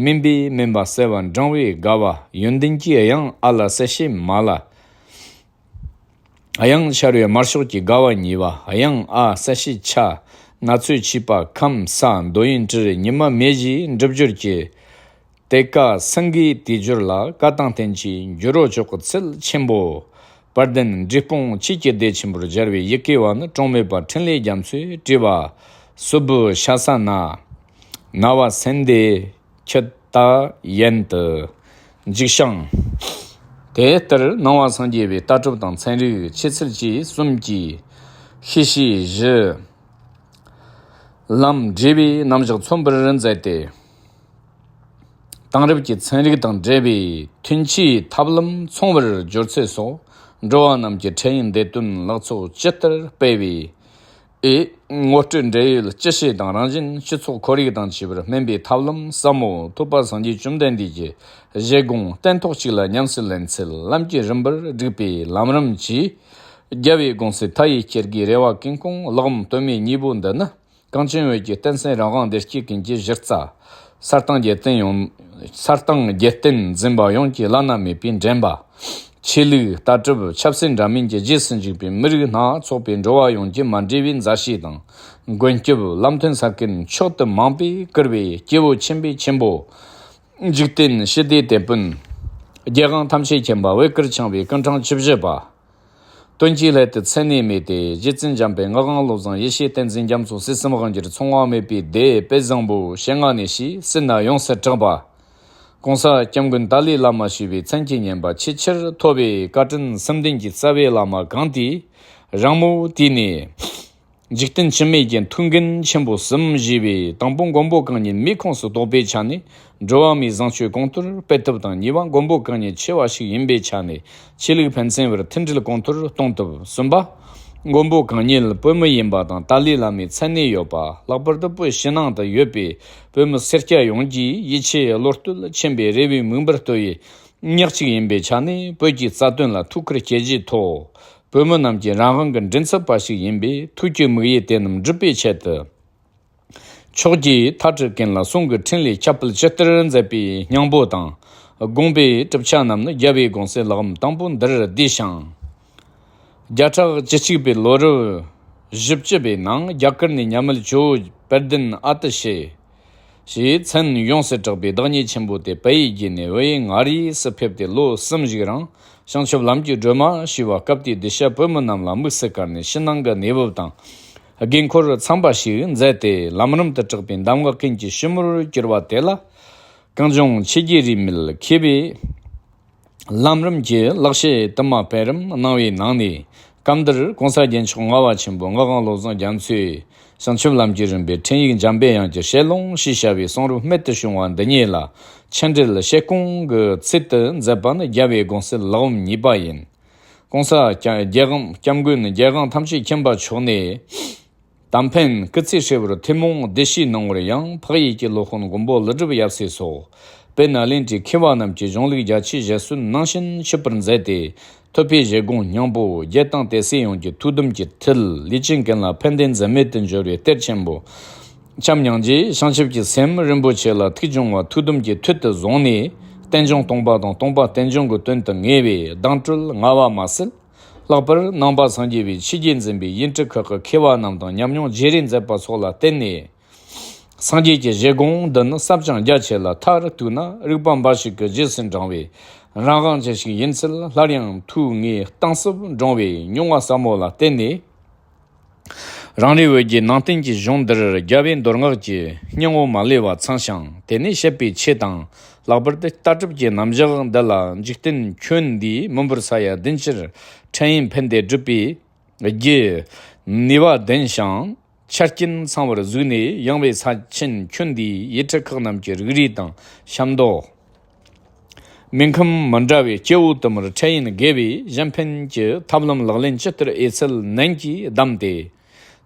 མུན་པས་མུན་པ་སེལ་བ་འབྲིང་བའི་དགའ་བ། ཡོན་ཏན་གྱི་དབྱངས་ཨ་ལ་གསལ་བྱེད་མ་ལ། དབྱངས་ཤར་བའི་དམར་ཕྱོགས་ཀྱི་དགའ་བ་གཉིས་པ། དབྱངས་ཨ་གསལ་བྱེད་ཆ། ན་ཚོད་ཆེས་པ་ཁམས་ས་འདོད་ཡོན་དྲི་ཉི་མ་མེ་བཞིའི་འགྲུབ་སྦྱོར་གྱི། དེ་ཀ་སེང་གེའི་དུས་སྦྱོར་ལ་བཀའ་དང་བསྟན་བཅོས་འགྱུར་རོ་ཅོག་གི་ཚུལ་ཆེན་པོ། དཔལ་ལྡན་འབྲས་སྤུངས་ཆོས་ཀྱི་སྡེ་ཆེན་པོར་སྦྱར་བའི་ཡི་གེ་བ་ནི་གྲོང་མེད་པ་འཕྲིན་ལས་རྒྱ་མཚོས་བྲིས་པ། སྲོལ་བུ་ཤ་ས་ན། ན་བ་སན་དེ་ཁྱི་ད་ཡན་དུ་འཇིགས་ཤིང་། དེ་ལྟར་ནང་པ་སངས་རྒྱས་པའི་ལྟ་གྲུབ་དང་ཚན་རིག་ཆོས་ཚུལ་བཅས་གསུམ་གྱི་ ཤེས་བྱའི་གཞི་ལམ་འབྲས་བུའི་རྣམ་གཞག་མཚོན་པར་མཛད་དེ། དེང་རབས་ཀྱི་ཚན་རིག་དང་འབྲེལ་བའི་ཐོན་སྐྱེད་ཐབས་ལམ་མཚུངས་པར་སྦྱོར་ཚུལ་སོགས། འགྲོ་བ་རྣམས་ཀྱི་འཕྲལ་ཡུན་བདེ་དོན་ལེགས་ཚོགས་ཇི་ལྟར་སྤེལ་བའི། ཨེ། ངོ་སྤྲོད། འབྲེལ་ཡོད་སྤྱི་བྱེ་དང་རང་བཞིན། སྤྱི་ཚོགས་ཁོར་ཡུག་དང་བཅས་པར་སྨན་པའི་ཐབས་ལམ་ཟབ་མོ་ཐོབ་པ་སངས་རྒྱས་བཅོམ་ལྡན་འདས་ཀྱི་བཞེད་དགོངས་སྟན་ཐོག་གཅིག་ལ་ཉམས་སུ་ལེན་ཚུལ། ལམ་གྱི་རིམ་པར་བསྒྲིགས་པའི་ལམ་རིམ་གྱིས། རྒྱལ་བའི་དགོངས་གསལ་མཐའ་ཡས་སྐྱེ་དགུའི་རེ་བ་ཀུན་སྐོང་ལག་ལེན་སྟོད་སྨད་གཉིས་པོ་འདི་ནི། གངས་ཅན་བོད་ཀྱི་བསྟན་སྲིད་རང་དབང་བདེ་སྐྱིད་ཀུན་གྱི་གཞི་རྩ། ས་སྟེང་རྒྱལ་བསྟན་ཡོངས། ས་སྟེང་རྒྱལ་བསྟན་འཛིན་པ་ཡོངས་ཀྱི་བླ་ན་མེད་པའི་འདྲེན་པ། ཆོས་ལུགས། ལྟ་གྲུབ། ཆབ་སྲིད་འདྲ་མིན་གྱི་རྗེས་སུ་འཇུག་པའི་མི་རིགས་སྣ་ཚོགས་པའི་འགྲོ་བ་ཡོངས་ཀྱི་མ་འདྲེས་པའི་མཛའ་བཤེས་དང་། མགོན་སྐྱབས། ལམ་སྟོན་ས་ཀུན་མཆོག་ཏུ་མང་པོས་བཀུར་བའི་སྐྱེས་བུ་ཆེན་པོའི་ཆེན་པོ། འཇིག་རྟེན་ཞི་བདེའི་དེད་དཔོན། རྒྱལ་དབང་ཐམས་ཅད་མཁྱེན་པ་བོད་དཀར་འཆང་བའི་སྐུ་ཕྲེང་བཅུ་བཞི་པ། དོན་གྱི་སླད་དུ་མཚན་ནས་སྨོས་ཏེ། རྗེ་བཙུན་འཇམ་དཔལ། ངག་དབང་བློ་བཟང་། ཡེ་ཤེས་བསྟན་འཛིན་རྒྱ་མཚོ། སྲིད་གསུམ་དབང་སྒྱུར་ཚངས་པ་མེད་པའི་སྡེ་དཔལ་བཟང་པོ། ཞལ་སྔ་ནས་ཞེས་སྲིད་ན་ཡོངས་སུ་གྲགས་པ། གོང་ས་སྐྱབས་མགོན་ཏཱ་ལའི་བླ་མ་ཞེས་པའི་མཚན་གྱིས་སྙན་པ་ཆེས་ཆེར་ཐོབ་པའི་བཀའ་དྲིན་གསུམ་ལྡན་གྱི་རྩ་བའི་བླ་མ་གང་དེས། རང་མོས་དུས་ནས། འཇིག་རྟེན་འཆི་མེད་ཀྱི་ཐུགས་འགན་ཆེན་པོ་གསུམ་བཞེས་པའི། དང་པོ་མགོན་པོ་གང་ཉིད་མིའི་ཁོངས་སུ་གཏོགས་པའི་ཆ་ནས་འགྲོ་བ་མིའི་བཟང་སྤྱོད་གོང་མཐོར་སྤེལ་ཐབས་དང་། གཉིས་པ་མགོན་པོ་གང་ཉིད་ཆེ་བ་ཞིག་ཡིན་པའི་ཆ་ནས་ཆོས་ལུགས་ཕན་ཚུན་བར་མཐུན་སྒྲིལ་གོང་མཐོར་གཏོང་ཐབས། གསུམ་པ་མགོན་པོ་གང་ཉིད་བོད་མི་ཡིན་པ་དང་། ཏཱ་ལའི་བླ་མའི་མཚན་གནས་ཡོད་པ། ལྷག་པར་དུ་བོད་ཕྱི་ནང་དུ་ཡོད་པའི་བོད་མི་སེར་སྐྱ་ཡོངས་ཀྱི་ཡིད་ཆེས། བློ་གཏོད། མཁྱེན་པའི་རེ་བའི་མིག་འབུར་གཏོད་ཡུལ་ཉག་གཅིག་ཡིན་པའི་ཆ་ནས། བོད་ཀྱི་རྩ་དོན་ལ་ཐུགས་ཁུར་བསྐྱེད་རྒྱུའི་ཐོག་བོད་མི་རྣམས་ཀྱི་རང་དབང་གི་མགྲིན་ཚབ་པ་ཞིག་ཡིན་པའི་ཐུགས་ཀྱི་དམིགས་ཡུལ་དེ་རྣམས་འགྲུབ་པའི་ཆེད་དུ། ཕྱོགས་ཀྱི་མཐའ་བྲལ་ཀུན་ལ་གསུང་གི་འཕྲིན་ལས་ཁྱབ་སྤེལ་ཇི་ལྟར་མཛད་པའི་སྙིང་པོ་དང་། དགོངས་པའི་གྲུབ་ཆ་རྣམས་ནི་རྒྱལ་བའི་དགོངས་གསལ་ལག་ལེན་དང་པོ་འདིར་བསྡུས་ཤིང་། བརྒྱ་ཕྲག་བཅུ་གཅིག་པའི་ལོ་རབས་བཞི་བཅུ་པའི་ནང་རྒྱ་གར་ནས་མཉམ་མེད་ཇོ་བོ་དཔལ་ལྡན་ཨ་ཏི་ཤའི་ཞེས་མཚན་ཡོངས་སུ་གྲགས་པའི་བདག་ཉིད་ཆེན་པོ་དེ་བལ་ཡུལ་བརྒྱུད་ནས་བོད་ཡུལ་མངའ་རིས་སུ་ཕེབས་ཏེ་ལོ་གསུམ་ཞིག་རིང་བྱང་ཆུབ་ལམ་གྱི་སྒྲོན་མ་ཞུས་པ། སྐབས་དེའི་གདུལ་བྱ་བོད་མི་རྣམས་ལ་དམིགས་སུ་བཀར་ནས་ཕྱི་ནང་གི་གནས་བབ་དང་། དགོས་མཁོར་འཚམ་པ་ཞིག་མཛད་དེ། ལམ་རིམ་དུ་གྲགས་པའི་གདམས་ངག་ཀུན་གྱི་ཞིབ་མོར་གྱུར་པ་དེ་ལ། གངས་ལྗོངས་ཆོས་བརྒྱུད་རིས་མེད་མཁས་པའི་ལམ་རིམ་གྱི་ལེགས་བཤད་དུ་མ་འཕེལ་རིམ་གནང་བའི་ནང་ནས། སྐབས་འདིར་གོང་ས་རྒྱལ་མཆོག་ལྔ་པ་ཆེན་པོ་ངག་དབང་བློ་བཟང་རྒྱ་མཚོས་བྱང་ཆུབ་ལམ་གྱི་རིམ་པའི་འཕྲིན་ཡིག་འཇམ་པའི་དབྱངས་ཀྱི་ཞལ་ལུང་ཞེས་བྱ་བའི་གསུང་རབ་རྨད་དུ་བྱུང་བ་འདི་ཉིད་ལ་ཆེད་འགྲེལ་བཤད་སྐོང་གི་ཚུལ་དུ་མཛད་པ་ནི་རྒྱལ་བའི་དགོངས་གསལ་ལག་ལེན་གཉིས་པ་ཡིན། གོང་ས་རྒྱལ་དབང་སྐྱབས་མགོན་རྒྱལ་དབང་ཐམས་ཅད་མཁྱེན་པ་མཆོག་ནས། ད་ཕན་སྐུ་ཚེ་ཧྲིལ་བོར་ཐུན་མོང་བདེ་སྐྱིད་གནང་བར་ཡང་། འཕགས་ཡུལ་གྱི་སློབ་དཔོན་མགོན་པོ་ཀླུ་སྒྲུབ་ཡབ་སྲས་སོགས་དཔལ་ནཱ་ལེནྡྲའི་མཁས་པ་རྣམས་ཀྱི་གཞུང་ལུགས་རྒྱ་ཆེའི་རྗེ་བཙུན་ནང་བཞིན་ཆུད་པར་མཛད་དེ། ཐུབ་པའི་བཞེད་དགོངས་སྙིང་པོ་རྒྱལ་དང་དེ་སྲིད་ཡོངས་ཀྱི་ཐུགས་དམ་གྱི་མཐུ། ལུས་ཅན་ཀུན་ལ་ཕན་བདེ་འཛད་མེད་དུ་འབྱོར་བའི་གཏེར་ཆེན་པོ་བཅོམ་སྙིང་རྗེ་བྱང་ཆུབ་ཀྱི་སེམས་རིན་པོ་ཆེ་ལ་ཐུགས་སྦྱོང་བ་ཐུགས་དམ་གྱི་མཐུ་དུ་བཟུང་ནས། རྟེན་འབྱུང་སྟོང་པ་དང་སྟོང་པ་རྟེན་འབྱུང་གི་དོན་དུ་ངེས་པའི་གདེང་དྲོད་མངའ་བ་མ་ཟད། ལྷག་པར་ནང་པ་སངས་རྒྱས་པའི་ཆོས་བརྒྱུད་འཛིན་པའི་ཡུལ་གྲུ་ཁག་གི་མཁས་པ་རྣམས་དང་ཉམས་མྱོང་བརྗེ་རེས་མཛད་པ་སོགས་ལ་བརྟེན་ནས། སངས་རྒྱས་ཀྱི་བཞེད་དགོངས་འདི་ནི་ཟབ་ཅིང་རྒྱ་ཆེ་ལ། མཐར་གཏུགས་ན་རིག་པ་འབའ་ཞིག་གི་རྗེས་སུ་འབྲང་བའི་རང་དབང་ཅན་ཞིག་ཡིན་ཚུལ། སླར་ཡང་ཐོག་ངས་གཏིང་ཟབ་འདྲོངས་པའི་མྱོང་བ་ཟབ་མོ་ལ་བརྟེན་ནས། རང་རེའི་བོད་ཀྱི་ནང་བསྟན་གྱི་གཞུང་འདིར་རྒྱལ་བའི་མདོ་སྔགས་ཀྱི་སྙིང་པོ་མ་ལུས་པ་ཚང་ཞིང་། དེ་ནས་བཤད་པའི་ཆོས་དང་། ལྷག་པར་དུ་ལྟ་གྲུབ་ཀྱི་རྣམ་གཞག་འདི་ལ་འཇིག་རྟེན་ཁྱོན་འདིའི་མི་འབོར་ས་ཡ་བདུན་ཅུར་འཕྲལ་ཡུན་ཕན་བདེ་སྒྲུབ་པའི་རྒྱུ་ནུས་པ་ལྡན་ཞིང་། ཆ་རྐྱེན་ཚང་བར་གཟིགས་ནས། ཡངས་པའི་ས་ཆེན་ཁྱོན་འདིའི་ཡུལ་གྲུ་ཁག་རྣམས་ཀྱི་རིགས་རུས་དང་། ཤ་མདོག། མིང་ཁམས་མི་འདྲ་བའི་སྐྱེ་བོ་དུ་མར་འཕྲལ་ཡུན་དགེ་བའི་གཞན་ཕན་གྱི་ཐབས་ལམ་ལག་ལེན་ཇི་ལྟར་འོས་ཚུལ་ནན་གྱིས་བདམས་ཏེ།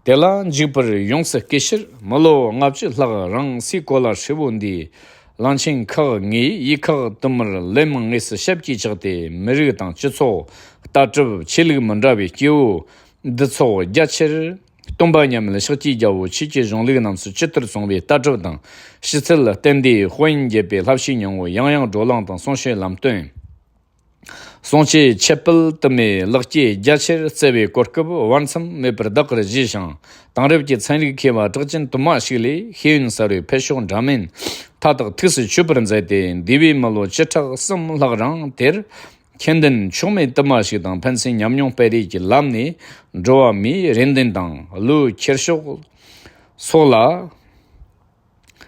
དེ་ལ་འཇུག་པར་ཡོངས་སུ་བསྐུལ་ཕྱིར། མི་ལོ་ལྔ་བཅུ་ལྷག་རིང་སའི་གོ་ལ་ཧྲིལ་བོ་འདིའི་གླང་ཆེན་ཁག་ལྔའི་ཡུལ་ཁག་དུ་མར་ལན་མང་དངོས་སུ་ཞབས་ཀྱིས་བཅགས་ཏེ། མི་རིགས་དང་སྤྱི་ཚོགས། ལྟ་གྲུབ། ཆོས་ལུགས་མི་འདྲ་བའི་སྐྱེ་བོ་འདི་ཚོ་རྒྱ་ཆེར། སྟོན་པ་མཉམ་མེད་ཤཱཀྱའི་རྒྱལ་པོ་ཆོས་ཀྱི་གཞུང་ལུགས་རྣམས་སུ་ཇི་ལྟར་གསུངས་པའི་ལྟ་གྲུབ་དང་། ཕྱི་ཚུལ་བསྟན་ཏེ་དཔལ་ཡོན་རྒྱས་པའི་བསླབ་བྱའི་སྙིང་པོ་ཡང་ཡང་བགྲོ་གླེང་དང་གསུང་བཤད་ལམ་སྟོན། གསུང་ཆོས་འཆད་སྤེལ་དུ་མའི་ལེགས་སྐྱེས་རྒྱ་ཆེར་སྩལ་བའི་གོ་སྐབས་བར་མཚམས་མེད་པར་བདག་གིར་བཞེས་ཤིང་། དེང་རབས་ཀྱི་ཚན་རིག་མཁས་པ་གྲགས་ཅན་དུ་མ་ཞིག་ལས་ཤེས་ཡོན་གསར་བའི་འཕེལ་ཕྱོགས་འདྲ་མིན་མཐའ་དག་ཐུགས་སུ་ཆུད་པར་མཛད་དེ། འདས་པའི་མི་ལོ་བཅུ་ཕྲག་གསུམ་ལྷག་རིང་དེར། མཁྱེན་ལྡན་ཕྱོགས་མེད་དུ་མ་ཞིག་དང་ཕན་ཚུན་ཉམས་མྱོང་སྤེལ་རེས་ཀྱི་ལམ་ནས། འགྲོ་བ་མིའི་རེ་འདུན་དང་བློའི་འཁྱེར་ཕྱོགས་སོགས་ལ་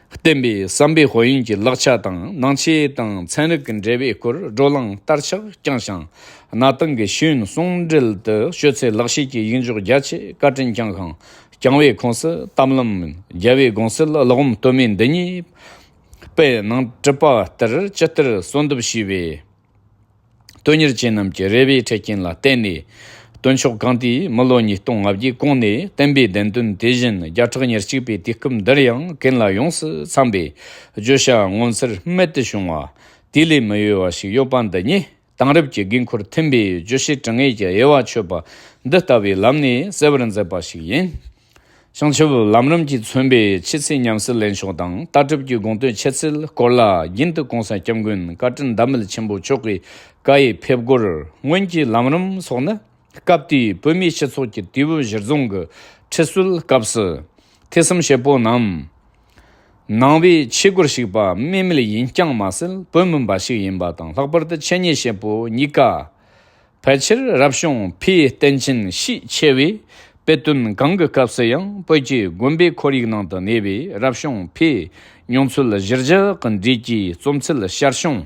བསྟན་པའི་བསམ་པའི་དཔལ་ཡོན་གྱི་ལག་ཆ་དང་། ནང་ཆོས་དང་ཚན་རིག་གི་འབྲེལ་བའི་སྐོར་བགྲོ་གླེང་དར་ཆ་བསྐྱངས་ཤིང་། གནའ་དེང་གི་ཤེས་ཡོན་ཟུང་འབྲེལ་དུ་སྤྱོད་ཚུལ་ལག་ཤེས་ཀྱི་ཡིག་འཇོག་རྒྱ་ཆེ་བཀའ་དྲིན་བསྐྱངས་ཤིང་། བསྐྱངས་པའི་ཁོངས་སུ་གཏམ་ལམ་རྒྱལ་བའི་དགོངས་གསལ་སློབ་དཔོན་སྟོད་སྨད་འདི་ཉིད་པའི་ནང་གྲུབ་པ་ལྟར་ཇི་ལྟར་གསོལ་འདེབས་ཞུས་པས། དོན་གཉེར་ཅན་རྣམས་ཀྱི་རེ་བའི་འཕྲལ་རྐྱེན་ལ་བརྟེན་ནས། སྟོན་མཆོག་གང་དེས་མི་ལོ་ཉིས་སྟོང་ལྔ་བརྒྱའི་གོང་ནས་བསྟན་པའི་བདེན་དོན་དེ་བཞིན་བརྒྱ་ཕྲག་ཉེར་གཅིག་པའི་དུས་སྐབས་འདིར་ཡང་ཀུན་ལ་ཡོངས་སུ་འཚམས་པའི་བརྗོད་བྱ་མངོན་གསལ་རྨད་དུ་བྱུང་བ། དེ་ལས་མི་གཡོ་བ་ཞིག་ཡོད་པ་འདི་ཉིད། དེང་རབས་ཀྱི་དགོས་མཁོར་མཐུན་པའི་བརྗོད་བྱའི་དྲི་ངད་ཀྱི་དབྱེ་བ་ཆོད་པ་འདི་ལྟ་བུའི་ལམ་ནས་གསལ་བར་མཛད་པ་ཞིག་ཡིན། བྱང་ཆུབ་ལམ་རིམ་གྱིས་མཚོན་པའི་ཆོས་ཚུལ་ཉམས་སུ་ལེན་ཕྱོགས་དང་། ལྟ་གྲུབ་ཀྱི་དགོངས་དོན་འཆད་ཚུལ་སྐོར་ལ་རྒྱུན་དུ་གོང་ས་སྐྱབས་མགོན་བཀའ་དྲིན་ཟླ་མེད་ཆེན་པོ་མཆོག་གི་བཀའ་ཡི་ཕེབས་སྒོར་སྔོན་གྱི་ལམ་རིམ་སོགས་ནི། སྐབས་དེའི་བོད་མིའི་སྤྱི་ཚོགས་ཀྱི་དུས་བབ་གཞིར་བཟུང་གི་ཁྲིད་སྲོལ་སྐབས་སུ། ཐོས་བསམ་བྱེད་པོ་རྣམས་ནང་པའི་ཆོས་སྒོར་ཞུགས་པ་སྨོས་མེད་ཡིན་རྐྱང་མ་ཟད། བོད་མིན་པ་ཞིག་ཡིན་པ་དང་། ལྷག་པར་དུ་འཆད་ཉན་བྱེད་པོ་གཉིས་ཀ་ཕལ་ཆེར་རབ་བྱུང་ཕའི་བསྟན་ཆེན་ཤས་ཆེ་བས། དཔེ་སྟོན་གང་གི་སྐབས་སུ་ཡང་བོད་ཀྱི་དགོན་པའི་ཁོར་ཡུག་ནང་དུ་གནས་པའི་རབ་བྱུང་ཕའི་མྱོང་ཚོར་གཞིར་བཞག་གི་འགྲེལ་གྱི་རྩོམ་ཚུལ་ཞར་བྱུང་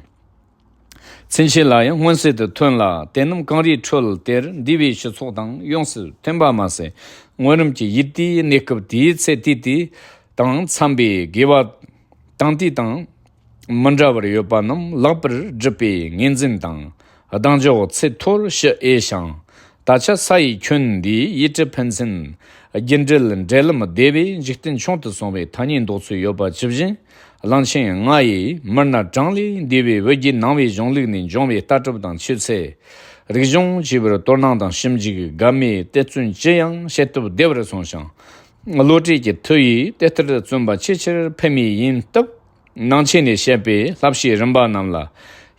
ཚུན་ཆད་ལ་ཡང་མངོན་གསལ་དུ་ཐོན་ལ། དེ་རྣམས་གངས་རིའི་ཁྲོད་དེར་འདས་པའི་སྤྱི་ཚོགས་དང་ཡོངས་སུ་མཐུན་པ་མ་ཟད། སྔོན་རིམ་གྱི་ཡུལ་དེའི་གནས་སྐབས་དེའི་ཚེ་དུས་དེ་དང་འཚམས་པའི་དགེ་བ་དང་དུས་དང་མི་འདྲ་བར་ཡོད་པ་རྣམས་ལེགས་པར་བསྒྲུབས་པའི་ངོས་འཛིན་དང་། གདེང་འཇོག་ཚད་མཐོར་ཞུ་འོས་ཤིང་། ད་ཆ་ས་ཡི་ཁྱོན་འདིའི་ཡུལ་གྲུ་ཕན་ཚུན་རྒྱུད་འབྲེལ་འབྲེལ་ལམ་བདེ་བས་འཇིག་རྟེན་ཆུང་དུ་སོང་བའི་ཐ་སྙད་འདོགས་ཚུལ་ཡོད་པ་ཇི་བཞིན། གླང་ཆེན་ལྔ་ཡིས་མི་སྣ་གྲངས་ལས་འདས་པའི་བོད་བརྒྱུད་ནང་པའི་གཞུང་ལུགས་ནས་འབྱུང་བའི་ལྟ་གྲུབ་དང་ཆོས་ཚུལ། རིག་གཞུང་བཅས་པར་དོ་སྣང་དང་ཞིབ་འཇུག་གི་དགའ་མོས་དད་བརྩོན་ཅི་ཡང་བྱེད་ཐབས་བདེ་བར་སོང་ཞིང་། བློ་གྲོས་ཀྱི་མཐུ་ཡིས་དེ་ལྟར་བརྩོན་པ་ཆེས་ཆེར་ཕན་མི་ཡིན་སྟབས། ནང་ཆོས་ནས་བཤད་པའི་བསླབ་བྱའི་རིམ་པ་རྣམས་ལ།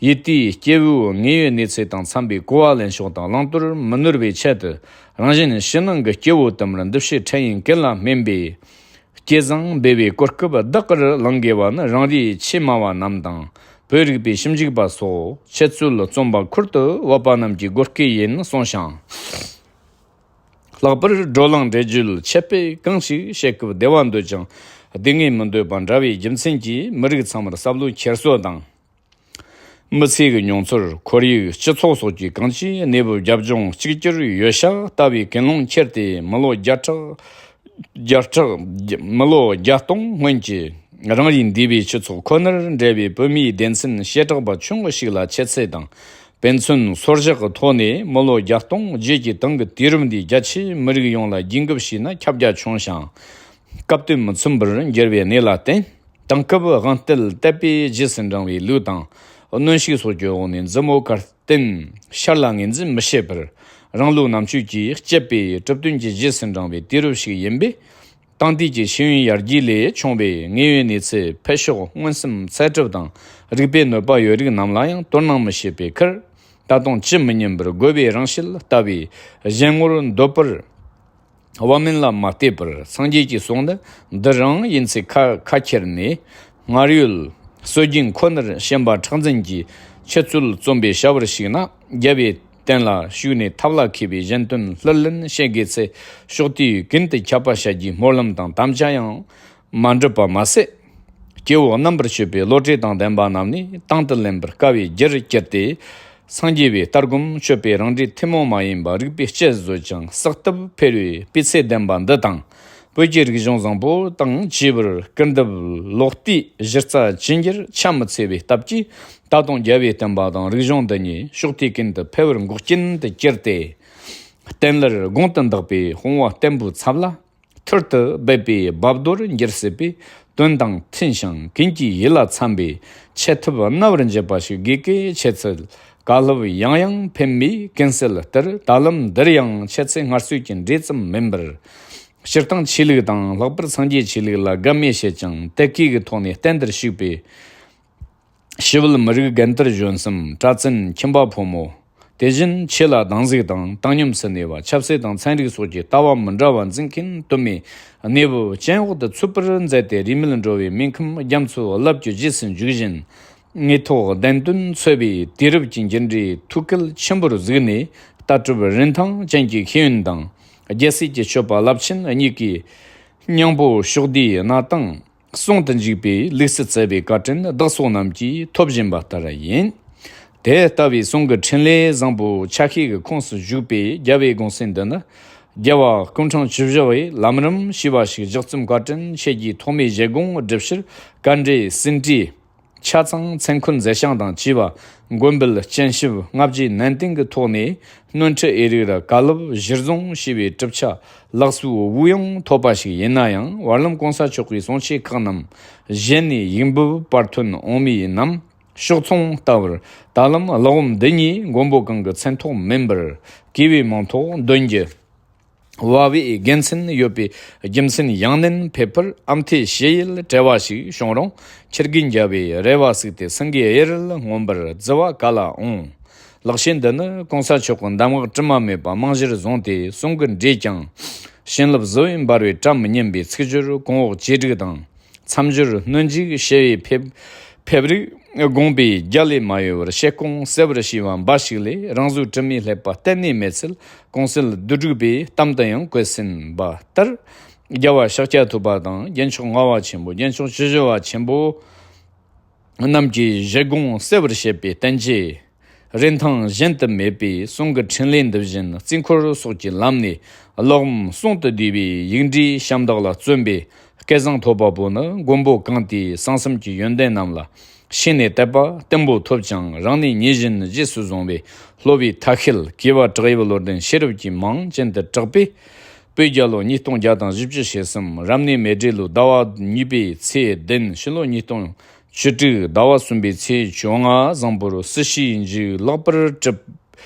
ཡུལ་དེའི་སྐྱེ་བོའི་དངོས་ཡོད་གནས་ཚུལ་དང་འཚམས་པའི་གོ་བ་ལེན་ཕྱོགས་དང་བླང་དོར་མི་ནོར་བའི་ཆེད་དུ། རང་གཞན་ཕྱི་ནང་གི་སྐྱེ་བོ་དུ་མར་འདུ་ཤེས་འཕྲལ་ཡུན་ཀུན་ལ་སྨིན་པའི་སྐལ་བཟང་འབུལ་བའི་གོ་སྐབས་བདག་གིར་བླང་དགོས་པ་ནི། རང་རེའི་ཆོས་སྨྲ་བ་རྣམས་དང་བོད་རིག་པའི་ཞིབ་འཇུག་པ་སོགས་འཆད་རྩོད་རྩོམ་པ་ཁུར་དུ་བབ་པ་རྣམས་ཀྱི་དགོས་གལ་ཡིན་གསུངས་ཤིང་། ལྷག་པར་བགྲོ་གླེང་འགྲེལ་བརྗོད་འཆད་སྤེལ་གང་ཞིག་བྱེད་སྐབས་བདེ་བ་འདོད་ཀྱང་སྡུག་བསྔལ་མི་འདོད་པ་འདྲ་བའི་རྒྱུ་མཚན་གྱིས། མི་རིགས་ཚང་མར་བསམ་བློའི་འཁྱེར་སོ་དང་། མི་ཚེ་གི་མྱོང་ཚོར། ཁོར་ཡུག། སྤྱི་ཚོགས་སོགས་ཀྱི་གང་ཅིའི་གནས་བབ་རྒྱབ་ལྗོངས་གཅིག་གྱུར་ཡོད་ཤག་ལྟ་བུའི་ཀུན་སློང་འཁྱེར་ཏེ། མི་ལོ་བརྒྱ་ཕྲག་བརྒྱ་ཕྲག་མི་ལོ་བརྒྱ་སྟོང་སྔོན་གྱི་རང་རེའི་འདས་པའི་སྤྱི་ཚོགས་ཁོ་ནར་འབྲེལ་བའི་བོད་མིའི་སྡེ་ཚན་བྱེ་བྲག་པ་ཆུང་ངུ་ཞིག་ལ་འཆད་ཚུལ་དང་། དཔེ་མཚོན་སོར་བཞག་གི་ཐོག་ནས་མི་ལོ་བརྒྱ་སྟོང་རྗེས་ཀྱི་དེང་གི་དུས་རབས་འདིའི་རྒྱ་ཆེའི་མི་རིགས་ཡོངས་ལ་བརྒྱུད་འགོད་བྱས་ན་ཁྱབ་རྒྱ་ཆུང་ཞིང་། སྐབས་དོན་མི་མཚུངས་པར་འགྱུར་བའི་གནས་ལ་བརྟེན། དེང་སྐབས་དབང་རྟུལ་དད་པའི་རྗེས་སུ་འབྲང་བའི་ལུགས་དང་། གནོན་ཤུགས་སོགས་ཀྱི་འོག་ནས་མཛུབ་མོ་གར་བརྟེན་ཤར་ལ་ངོས་འཛིན་མི་བྱེད་པར། རང་ལུགས་རྣམ་དཔྱོད་ཀྱིས་དཔྱད་པའི་གྲུབ་དོན་གྱི་རྗེས་སུ་འབྲང་བའི་དུས་རབས་ཤིག་ཡིན་པས། དེང་དུས་ཀྱི་ཤེས་ཡོན་ཡར་རྒྱས་ལས་བྱུང་བའི་དངོས་ཡོད་གནས་ཚུལ་འཕེལ་ཕྱོགས། མངོན་སུམ་གསལ་གྲུབ་དང་རིགས་པའི་གནོད་པ་ཡོད་རིགས་རྣམས་ལ་ཡང་དོ་སྣང་མི་བྱེད་པའི་ཁར། ད་དུང་ཇི་མི་སྙམ་པར་དགོས་པའི་རང་བཞིན་ལྟ་བུའི་གཞན་ངོར་འདོད་པར་བ་མིན་ལ་མ་བལྟས་པར། སངས་རྒྱས་ཀྱི་གསུང་ནི་འདི་རང་ཡིན་ཚུལ་ཁ་ཁ་ཁྱེར་ནས། སྔར་ཡོད་སྲོལ་རྒྱུན་ཁོ་ནར་ཞེན་པ་མཁྲེགས་འཛིན་གྱིས་འཆད་རྩོད་རྩོམ་པའི་བྱ་བར་ཞུགས་ན། རྒྱལ་བའི་བསྟན་ལ་ཞུགས་ནས་ཐབས་ལ་མཁས་པའི་གཞན་དོན་ལྷུར་ལེན་བྱེད་དགོས་ཚེ། ཕྱོགས་དེས་ཀུན་ཏུ་ཁྱབ་པ་བྱ་རྒྱུའི་སྨོན་ལམ་དང་དམ་བཅའ་ཡང་མ་འགྲུབ་པ་མ་ཟད། སྐྱེ་བོ་རྣམ་པར་དཔྱོད་པའི་བློ་གྲོས་དང་ལྡན་པ་རྣམས་ནི་དང་དུ་ལེན་པར་དཀའ་བའི་རྒྱུར་གྱུར་ཏེ། སངས་རྒྱས་པའི་ལྟ་སྒོམ་སྤྱོད་པའི་རང་འགྲེལ་ཐུན་མོང་མ་ཡིན་པ་རིགས་པའི་དཔྱད་བཟོད་ཅིང་གསོག་ཐབས་འཕེར་བའི་སྤུས་ཚད་ལྡན་པ་འདི་དང་། བོད་ཀྱི་རིག་གཞུང་བཟང་པོ་དང་བཅས་པར་སྐུར་འདེབས་ལོག་ལྟའི་གཞི་རྩ་ཇི་འགྱུར་ཆ་མི་འཚལ་བའི་སྟབས་ཀྱིས། ད་དུང་རྒྱལ་བའི་བསྟན་པ་དང་རིག་གཞུང་འདི་ཉིད་ཕྱོགས་དེ་ཀུན་ཏུ་འཕེལ་བར་འགོག་རྐྱེན་དུ་གྱུར་ཏེ། བསྟན་ལར་གོང་དུ་འདག་པའི་དཔུང་བ་བརྟན་པོའི་ཚབ་ལ། ཐུར་དུ་སྦས་པའི་རྦབ་རྡོར་འགྱུར་སྲིད་པས། དོན་དང་མཐུན་ཞིང་ཀུན་གྱི་ཡིད་ལ་འཚམ་པའི་འཆད་ཐབས་རྣ་བར་འཇུག་པ་ཞིག་དགོས་གལ་ཆེ་ཚུལ། བཀའ་སློབ་ཡང་ཡང་ཕེབས་མས་ཀུན་གསལ་ལྟར། ད་ལམ་འདིར་ཡང་འཆད་ཚུལ་སྔར་སྲོལ་གྱི་འགྲོས་ཙམ་མིན་པར། སྤྱིར་བཏང་ཆོས་ལུགས་དང་ལྷག་པར་སངས་རྒྱས་ཆོས་ལུགས་ལ་དགའ་མོས་བྱེད་ཅིང་དད་གུས་ཀྱི་ཐོག་ནས་བསྟེན་དུ་བཅུག་པའི་ཞི་བལ་མི་རིགས་རྒན་དར་གཞོན་གསུམ། གྲྭ་བཙུན་ཁྱིམ་པ་ཕོ་མོ། དེ་བཞིན་ཆོས་ལ་དང་གཟིགས་དང་བཏང་སྙོམས་སུ་གནས་པ། ཆབ་སྲིད་དང་ཚན་རིག་སོགས་ཀྱི་ལྟ་བ་མི་འདྲ་བ་འཛིན་མཁན་དུ་མའི་གནས་བབ་ཅན་འོག་ཏུ་ཚུད་པར་མཛད་དེ། རིས་མེད་འགྲོ་བའི་མིང་ཁམས་རྒྱ་མཚོའི་རླབས་ཀྱི་རྗེས་སུ་འཇུག་བཞིན། དངོས་ཐོག་བདེན་དོན་འཚོལ་བའི་དུས་རབས་ཀྱི་འགྱུར་འགྲོས་ཐུགས་བསྐུལ་ཆེན་པོར་གཟིགས་ནས། ལྟ་གྲུབ་རིན་ཐང་ཅན་གྱི་ཤེས་ཡོན་དང་། རྒྱལ་སྲས་ཀྱི་སྤྱོད་པ་རླབས་ཆེན་གཉིས་ཀྱི་སྙིང་པོ་ཕྱོགས་བསྡུས་གནང་སྟངས། གསུང་དུ་འཇུག་པའི་ལུགས་སུ་བསྩལ་བའི་བཀའ་དྲིན་བདག་སོགས་རྣམས་ཀྱིས་ཐོབ་བཞིན་པ་ལྟར་ཡིན། དེ་ལྟ་བུའི་གསུང་གི་འཕྲིན་ལས་བཟང་པོ་ཆ་ཤས་ཀྱི་ཁོངས་སུ་བཞུགས་པའི་རྒྱལ་བའི་དགོངས་གསལ་འདི་ནི། རྒྱལ་བ་སྐུ་ཕྲེང་བཅུ་བཞི་བས་ལམ་རིམ་ཞེས་པ་ཞིག་ལྗགས་རྩོམ་བཀའ་དྲིན་ཆེ་རྒྱུའི་ཐོག་མའི་བཞེད་དགོངས་བསྒྲུབ་ཕྱིར་བཀའ་འགྲེལ་ཟིན་བྲིས། ཆ་ཚང་མཚན་འཁོད་མཛད་བྱང་དང་བཅས་པ་མགོན་པོའི་སྤྱན་ཞབས་ལྔ་བརྒྱའི་ནན་ཏན་གྱི་ཐོག་ནས་ནོར་འཁྲུལ་ཨེ་རིག་ར་བཀའ་སློབ་གཞིར་བཟུང་ཞེས་པའི་གྲུབ་ཆ་ལགས་སོའི་དབུགས་དབྱུང་ཐོབ་པ་ཞིག་ཡིན་ན་ཡང་། བར་ལམ་གོང་ས་མཆོག་གིས་གསུང་ཆོས་ཁག་རྣམས་གཞན་ནས་ཡིག་འབུལ་པར་ཐོན་འོང་མི་རྣམས་ཕྱོགས་མཚུངས་ལྟ་བུར། ད་ལམ་ཀློག་འདི་ཉིད་མགོན་པོ་གང་གི་མཚན་ཐོགས་མིན་པར་གུས་པས་མིང་ཐོགས་འདོན་རྒྱུ། བ་བའི་དགེ་མཚན་ཡོད་པའི་རྒྱུ་མཚན་ཡང་ནན་ཕེབས་པར་ཨ་མཐའི་ཞུ་ཡུལ་བྲལ་བ་ཞིག་བྱུང་རུང་། ཁྱེད་ཀྱི་འཇའ་བའི་རེ་བ་གསུགས་ཏེ་སེང་གེའི་གཡུ་རལ་མངོན་པར་བརྫི་བ་ག་ལ་འོང་། ལེགས་བཤད་འདི་ནི་གོང་ས་མཆོག་གི་གདམས་ངག་དྲི་མ་མེད་པ་རྨང་གཞིར་བཟུང་སྟེ་གསུང་གི་འགྲོས་ཀྱང་། བྱིན་རླབས་བཟོ་བས་འབར་བའི་བྲམ་སྙིམ་པའི་ཚིག་སྦྱོར་གོང་འོག་ཇེ་སྒྲིག་དང་། མཚམས་སྦྱོར་སྣོན་འཇུག་བྱེ་བའི་ཕེབས་ཕེབས་རིགས་དགོངས་པའི་རྒྱ་ལས་མ་གཡོ་བར་དཔྱད་སྐོང་གསལ་བར་བྱས་པ་འབའ་ཞིག་ལས། རང་བཟོའི་དྲི་མས་བསླད་པ་གཏན་ནས་མེད་ཚུལ་གོང་གསལ་བསྡུས་དྲུག་པའི་གཏམ་དུ་ཡང་བཀོད་ཟིན་པ་ལྟར། རྒྱལ་བ་ཤཱཀྱ་ཐུབ་པ་དང་རྒྱལ་མཆོག་ལྔ་པ་ཆེན་པོ། རྒྱལ་མཆོག་བཅུ་བཞི་པ་ཆེན་པོ་རྣམས་ཀྱི་བཞེད་དགོངས་གསལ་བར་བྱེད་པའི་བསྟན་བཅོས་རིན་ཐང་གཞན་དུ་མེད་པའི་གསུང་གི་འཕྲིན་ལས་འདི་བཞིན་རྩིས་འཁོར་སོགས་ཀྱི་ལམ་ནས་ཀློག་འམ་གསུང་དུ་བསྡུས་པའི་ཡིག་འབྲུའི་ཞབས་འདེགས་ལ་བརྩོན་པའི་སྐལ་བཟང་ཐོབ་པ་པོ་ནི། མགོན་པོ་གང་དེའི་གསང་གསུམ་གྱི་ཡོན་ཏན་རྣམས་ལ་ཤེས་ནས་དད་པ་བརྟན་པོ་ཐོབ་ཅིང་། རང་ནས་ཉེར་བཞིན་རྗེས་སུ་བཟུང་བའི་སློབ་པའི་ཐབས་ཤེས་གུས་པ་བྲག་གཡབ་བློ་ལྡན་ཤེས་རབ་ཀྱི་མིང་ཅན་དུ་གྲགས་པས། བོད་རྒྱལ་ལོ་ཉིས་སྟོང་བརྒྱ་དང་བཞི་བཅུ་ཞེ་གསུམ་རབ་གནས་མེ་སྦྲེལ་ལོའི་ཟླ་བ་གཉིས་པའི་ཚེས་བདུན། ཕྱི་ལོ་ཉིས་སྟོང་བཅུ་དྲུག་ཟླ་བ་གསུམ་པའི་ཚེས་བཅོ་ལྔ་བཟང་པོར་སྲིད་ཞིའི་འཇིགས་ལེགས་པར་གྲུབ་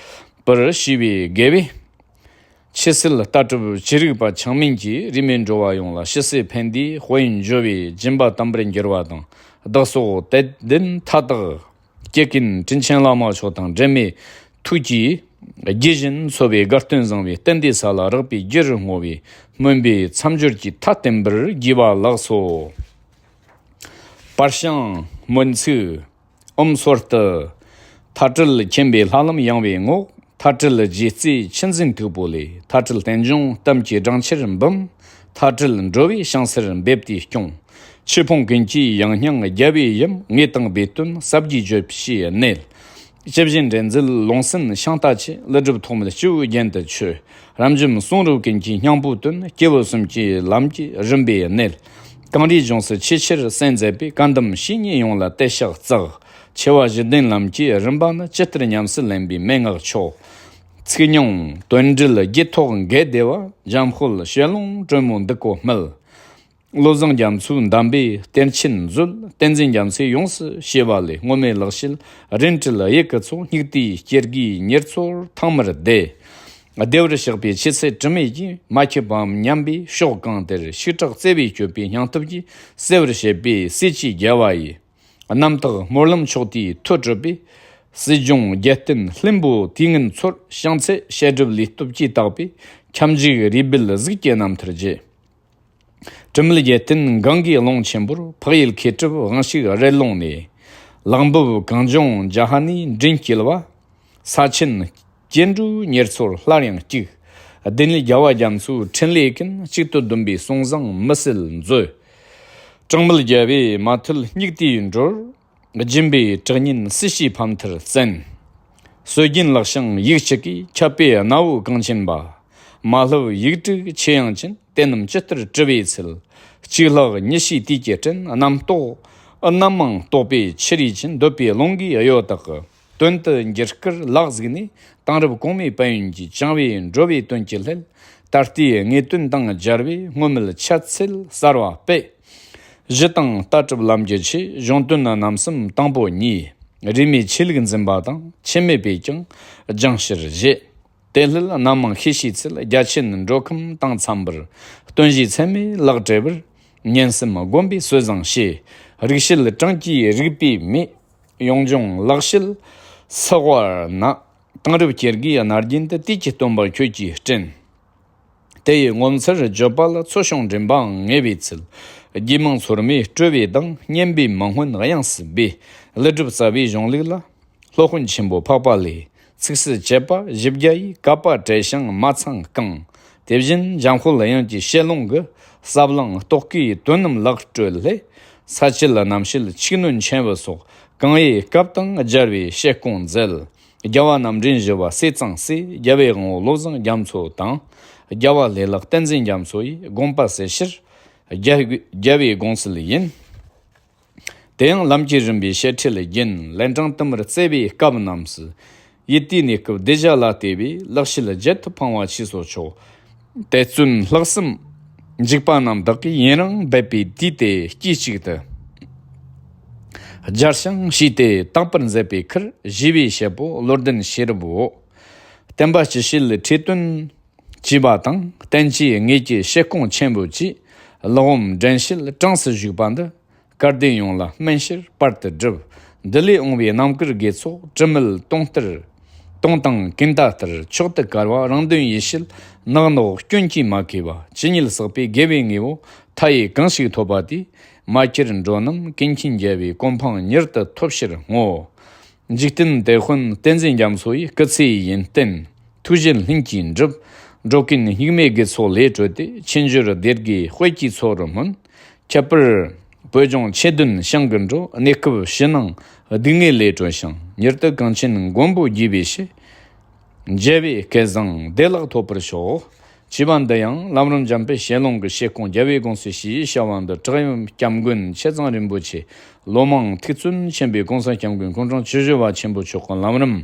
པར་བྱས་པའི་དགེ་བས། ཆོས་སྲིད་ལྟ་གྲུབ་ཅི་རིགས་པ་ཆགས་མིན་གྱིས། རིས་མེད་འགྲོ་བ་ཡོངས་ལ་ཞི་བདེ་ཕན་བདེའི་དཔལ་ཡོན་འབྱོར་བའི་སྦྱིན་པ་དམ་པར་འགྱུར་བ་དང་། བདག་སོགས་དད་ལྡན་མཐའ་དག་སྐྱེ་ཀུན་དྲིན་ཆེན་བླ་མ་མཆོག་དང་འབྲལ་མེད་ཐུགས་ཀྱི་དགྱེས་བཞིན་འཚོ་བའི་དགའ་སྟོན་བཟང་བའི་རྟེན་འདིའི་ས་ལ་རག་པའི་རྒྱུར་བསྔོ་བའི་སྨོན་པའི་མཚམས་སྦྱོར་གྱི་མཐའ་བརྟན་པར་བགྱིས་པ་ལགས་སོ། པར་བྱང་སྨོན་ཚིག་ཨོཾ་སོར་ཏུ། མཐའ་བྲལ་མཁྱེན་པའི་ལྷ་ལམ་ཡངས་པའི་ངོགས། མཐའ་བྲལ་རྗེ་བརྩེའི་ཆུ་འཛིན་མཐུག་པོ་ལས། མཐའ་བྲལ་རྟེན་འབྱུང་གཏམ་གྱི་སྦྲང་ཆར་འབུམ། མཐའ་བྲལ་འགྲོ་བའི་བྱང་སར་འབེབས་ཏེ་སྐྱོང་། ཆོས་ཕུང་ཀུན་གྱི་ཡང་སྙིང་རྒྱལ་བའི་ཡུམ། ངེས་དང་སྦས་སྟོན་ཟབ་རྒྱས་བརྗོད་བྱའི་གནས། ཇི་བཞིན་འདྲེན་མཛད་ལུང་གསན་ཤིང་རྟ་ཆེ། ཀླུ་སྒྲུབ་ཐོགས་མེད་སྤྱི་བོའི་རྒྱན་དུ་མཆོད། རབ་འབྱམས་གསུང་རབ་ཀུན་གྱི་སྙིང་པོ་སྟོན། སྐྱེས་བུ་གསུམ་གྱི་ལམ་གྱི་རིམ་པའི་གནད། གངས་རིའི་ལྗོངས་སུ་ཆེས་ཆེར་གསལ་མཛད་པའི། བཀའ་གདམས་བཤེས་གཉེན་ཡོངས་ལ་དེ་ཕྱག་བརྩེགས། ཆེ་བ་བཞི་ལྡན་ལམ་གྱི་རིམ་པ་ནི། ཇི་ལྟར་ཉམས་སུ་ལེན་པའི་མན་ངག་མཆོག། ཚིག་རྙིང་དོན་འགྲེལ་རྒྱུད་ཐོག་འགལ་བདེ་བ། འཇམ་དཔལ་དཔྱད་ལུང་དྲོན་མོ་འདི་ཀོ་སྨྲིལ། བློ་བཟང་རྒྱ་མཚོའི་གདམས་པའི་གཏེར་ཆེན་མཛོད། བསྟན་འཛིན་རྒྱ་མཚོས་ཡོངས་སུ་ཕྱེ་བ་ལས། སྔོན་མེད་ལེགས་བཤད་རིན་བྲལ་ཡི་གེ་ཚོགས། སྙིགས་དུས་སྐྱེ་རྒུའི་ཉེར་འཚོར་ཐང་མར་བརྡལ། བདེ་བར་གཤེགས་པའི་ཆོས་ཚུལ་དྲི་མེད་ཀྱིས། མ་ཁྱབ་པའམ་ཉམས་པའི་ཕྱོགས་གང་དེར། ཤུགས་དྲག་བརྩེ་བས་བསྐྱོད་པའི་སྙིང་སྟོབས་ཀྱིས། གསལ་བར་བྱེད་པའི་སྲིད་ཀྱི་རྒྱལ་བ་ཡི། རྣམ་དག་སྨོན་ལམ་མཆོག་དེའི་མཐུ་གྲུབ་པས། སྲིད་སྐྱོང་རྒྱལ་བསྟན་ལྷུན་པོ་དུས་ངན་འཚོར། ཕྱག་འཚལ་བཤད་སྒྲུབ་ལུས་སྟོབས་ཀྱིས་དག་པས། ཁྱབ་འཇུག་རུས་སྦལ་གཟུགས་ཀྱི་རྣམ་ཐར་རྒྱས། དྲི་མེད་རྒྱལ་བསྟན་གང་གི་ཀློང་ཆེན་པོར། འཕགས་ཡུལ་མཁས་གྲུབ་དབང་ཕྱུག་རི་ཀླུང་ནས། ལག་འབུབས་གངས་ལྗོངས་རྒྱ་ཧ་ནས་མགྲིན་བསྐྱིལ་བ། ས་ཆེན་སྐྱེ་འགྲོའི་ཉེར་འཚོར་སླར་ཡང་བསྐྱུགས། བདེན་བརྒྱ་བ་རྒྱ་མཚོའི་འཕྲིན་ལས་ཀུན། གཅིག་ཏུ་བསྡོམས་པའི་གསུང་བཟང་མི་ཟད་མཛོད། གྲངས་མེད་རྒྱལ་བས་མ་ཐུལ་སྙིགས་དུས་འགྲོར། སྦྱིན་པའི་གྲགས་སྙན་སྲིད་ཞིའི་ཕ་མཐར་བཙན། སྲོལ་རྒྱུན་ལེགས་བྱང་ཡིག་གཅིག་གིས། ཁྱབ་པའི་གནའ་བོའི་གངས་ཅན་པ། མ་བསླབས་ཡིག་དྲུག་ཆེ་ཡང་ཅན། དེ་རྣམས་ཇི་ལྟར་བྲི་བའི་ཚུལ། གཅིག་ལྷག་གཉིས་ཤེས་དུས་ཀྱི་སྤྲིན། རྣམ་རྟོག་རྣམ་མང་རྟོག་པའི་ཆུ་རུས་ཅན། འདོད་པའི་རླུང་གིས་གཡོ་དག་གི། དོན་དུ་འགྱུར་སྐར་ལག་གཟུགས་ནས། དེང་རབས་གོང་མའི་དཔལ་ཡོན་གྱིས། བཅིངས་པས་འགྲོ་བའི་དོན་གྱི་སླད། ད་ལྟའི་ངེས་དོན་དང་སྦྱར་བའི། སྔོན་མེད་འཆད་ཚུལ་གསར་བ་སྤེལ། གཞི་དང་ལྟ་གྲུབ་ལམ་གྱི་ཆོས། གཞུང་དོན་རྣམ་གསུམ་དང་པོ་ཉིད། རིས་མེད་ཆོས་ལུགས་འཛིན་པ་དང་། ཆེད་མེད་པས་ཀྱང་སྦྱང་ཕྱིར་བཞེད། དེ་སླད་རྣམ་མང་ཤེས་བྱའི་ཚུལ། རྒྱ་ཆེན་འགྲོ་ཁམས་དང་འཚམ་པར། སྟོན་བཞིའི་ཚད་མས་ལེགས་བྲིས་པར། ཉན་སེམས་སྒོམ་པས་སྲོལ་བཟང་བྱས། རིག་བྱེད་གྲངས་ཀྱིས་རིག་པའི་མེས། ཡོངས་སྦྱོང་ལེགས་བཤད་སྲེག་པར་གནང་། དེང་རབས་སྐྱེ་རྒུའི་སྣ་རྒྱན་དུ། དུས་ཀྱི་སྟོན་པ་ཁྱོད་ཀྱིས་བསྐྲུན། དེ་ཡི་ངོ་མཚར་བརྗོད་པ་ལ། འཚོ་སྐྱོང་འདྲེན་པའང་ངེས་པའི་ཚུལ། རྒྱུད་མང་ཚོར་མའི་སྤྲོས་པའི་གདངས། སྙན་པའི་མ་སྔོན་དབྱངས་སུ་སྦས། ཀླུ་སྒྲུབ་རྩ་བའི་གཞུང་ལུགས་ལ། སློབ་དཔོན་ཆེན་པོ་འཕགས་པ་ལས། ཚིགས་སུ་བཅད་པ་བཞི་བརྒྱ་ཡི། བཀའ་པ་བྲལ་ཞིང་མ་ཚང་བཀང་། དེ་བཞིན་འཇམ་དཔལ་དབྱངས་ཀྱི་བཤད་ལུང་གི། ཟབ་བླང་རྟོག་གེའི་དོན་རྣམས་ལེགས་བཀྲོལ་ལས། ས་བཅད་རྣམ་བཤད་ཆིག་སྣོད་མཆན་བུ་སོགས། གང་ཡིན་སྐབས་དང་སྦྱར་བའི་བཤད་སྐོང་མཛད། རྒྱལ་བ་རྣམ་འདྲེན་བཞི་པ་སྲས་གཙང་སྲས། རྒྱལ་བའི་དབང་པོ་བློ་བཟང་རྒྱ་མཚོ་དང་། རྒྱལ་བ་ལྷའི་ལག་བསྟན་འཛིན་རྒྱ་མཚོ་ཡི་དགོངས་པ་གསལ་ཕྱིར། རྒྱལ་རྒྱལ་བའི་དགོངས་གསལ་ཡིན། དེ་ཡང་ལམ་གྱི་རིམ་པའི་བཤད་ཁྲིད་རྒྱུན་ལན་གྲངས་དུ་མར་བརྩེ་བའི་སྐབས་རྣམས་སུ། ཡུལ་དུས་གནས་སྐབས་གདུལ་བྱ་ལ་ལྟོས་པའི་ལེགས་བཤད་རྒྱུད་དུ་འཕངས་པ་ཆོས་སོ་ཅོག་དེ་བཙུན་ལྷག་བསམ་འཇུག་པ་རྣམས་དག་གིས་ཡུན་རིང་འབད་པའི་དུས་དེ་དཀྱིལ་གཅིག་ཏུ་སྦྱར་ཞིང་ཞུས་ཏེ་དག་པར་མཛད་པའི་ཁར་ཞུས་པའི་བཤད་པོ་བློ་ལྡན་ཤེས་རབ་བོ། བསྟན་པ་སྤྱི་བྱེ་ལ་ཁྲི་སྟོན་བཅས་པ་དང་བསྟན་བཅོས་དངོས་ཀྱི་བཤད་སྐོང་ཆེན་པོ་བཅས་ལག་འོམ་འགྲན་བཤད་གྲངས་སུ་བཞུགས་པ་འདི། སྐལ་ལྡན་ཡོངས་ལ་སྨན་ཕྱིར་པར་དུ་བསྒྲུབས། འདི་ལས་འོངས་པའི་རྣམ་དཀར་དགེ་ཚོགས་དྲི་མེད་སྟོང་ལྟར། སྟོང་དང་ཀུན་ད་ལྟར་མཆོག་ཏུ་དཀར་བ། རང་དོན་ཡེ་ཤེས་ནག་ནོག་སྐྱོན་གྱིས་མ་གོས་པ། ཇི་སྙེད་བསགས་པའི་དགེ་བའི་དངོས་པོ་མཐའ་ཡས་གང་ཞིག་ཐོབ་པ་དེས། མ་གྱུར་འགྲོ་རྣམས་ཀུན་མཁྱེན་རྒྱལ་བའི་གོ་འཕང་མྱུར་དུ་ཐོབ་ཕྱིར་བསྔོ། འཇིག་རྟེན་དེད་དཔོན་བསྟན་འཛིན་རྒྱ་མཚོ་ཡི་སྐུ་ཚེ་ཡོན་ཏན་ཐུགས་བཞེད་ལྷུན་གྱིས་འགྲུབ། འགྲོ་ཀུན་སྙིགས་མའི་དགེ་ཚོགས་ལས་གྲོལ་ཏེ། ཕྱིར་འབྱོར་བདེ་དགེའི་དཔལ་གྱི་མཚོ་རུ་སྨོན། ཁྱད་པར་བོད་ལྗོངས་ཆོས་ལྡན་ཞིང་གི་འགྲོ། གནས་སྐབས་ཕྱི་ནང་སྡུག་བསྔལ་ལས་གྲོལ་ཞིང་། མྱུར་དུ་གངས་ཅན་མགོན་པོ་རྒྱས་པའི་ཕྱིར། མཇལ་བའི་སྐལ་བཟང་བདེ་བླག་ཐོབ་པར་ཤོག་ཅེས་པ་འདི་ཡང་ལམ་རིམ་འཇམ་དཔལ་ཞལ་ལུང་གི་བཤད་སྐོང་རྒྱལ་བའི་དགོངས་གསལ་ཞེས་བྱ་བ་འདི། བྲག་གཡབ་སྐྱབས་མགོན་ཆེ་ཚང་རིན་པོ་ཆེ་ལོ་མང་ཐུགས་བརྩོན་ཆེན་པོས་གོང་ས་སྐྱབས་མགོན་ཁོང་ཁྲོ་ཆུ་བཞི་པ་ཆེན་པོ་མཆོག་གི་ལམ་རིམ་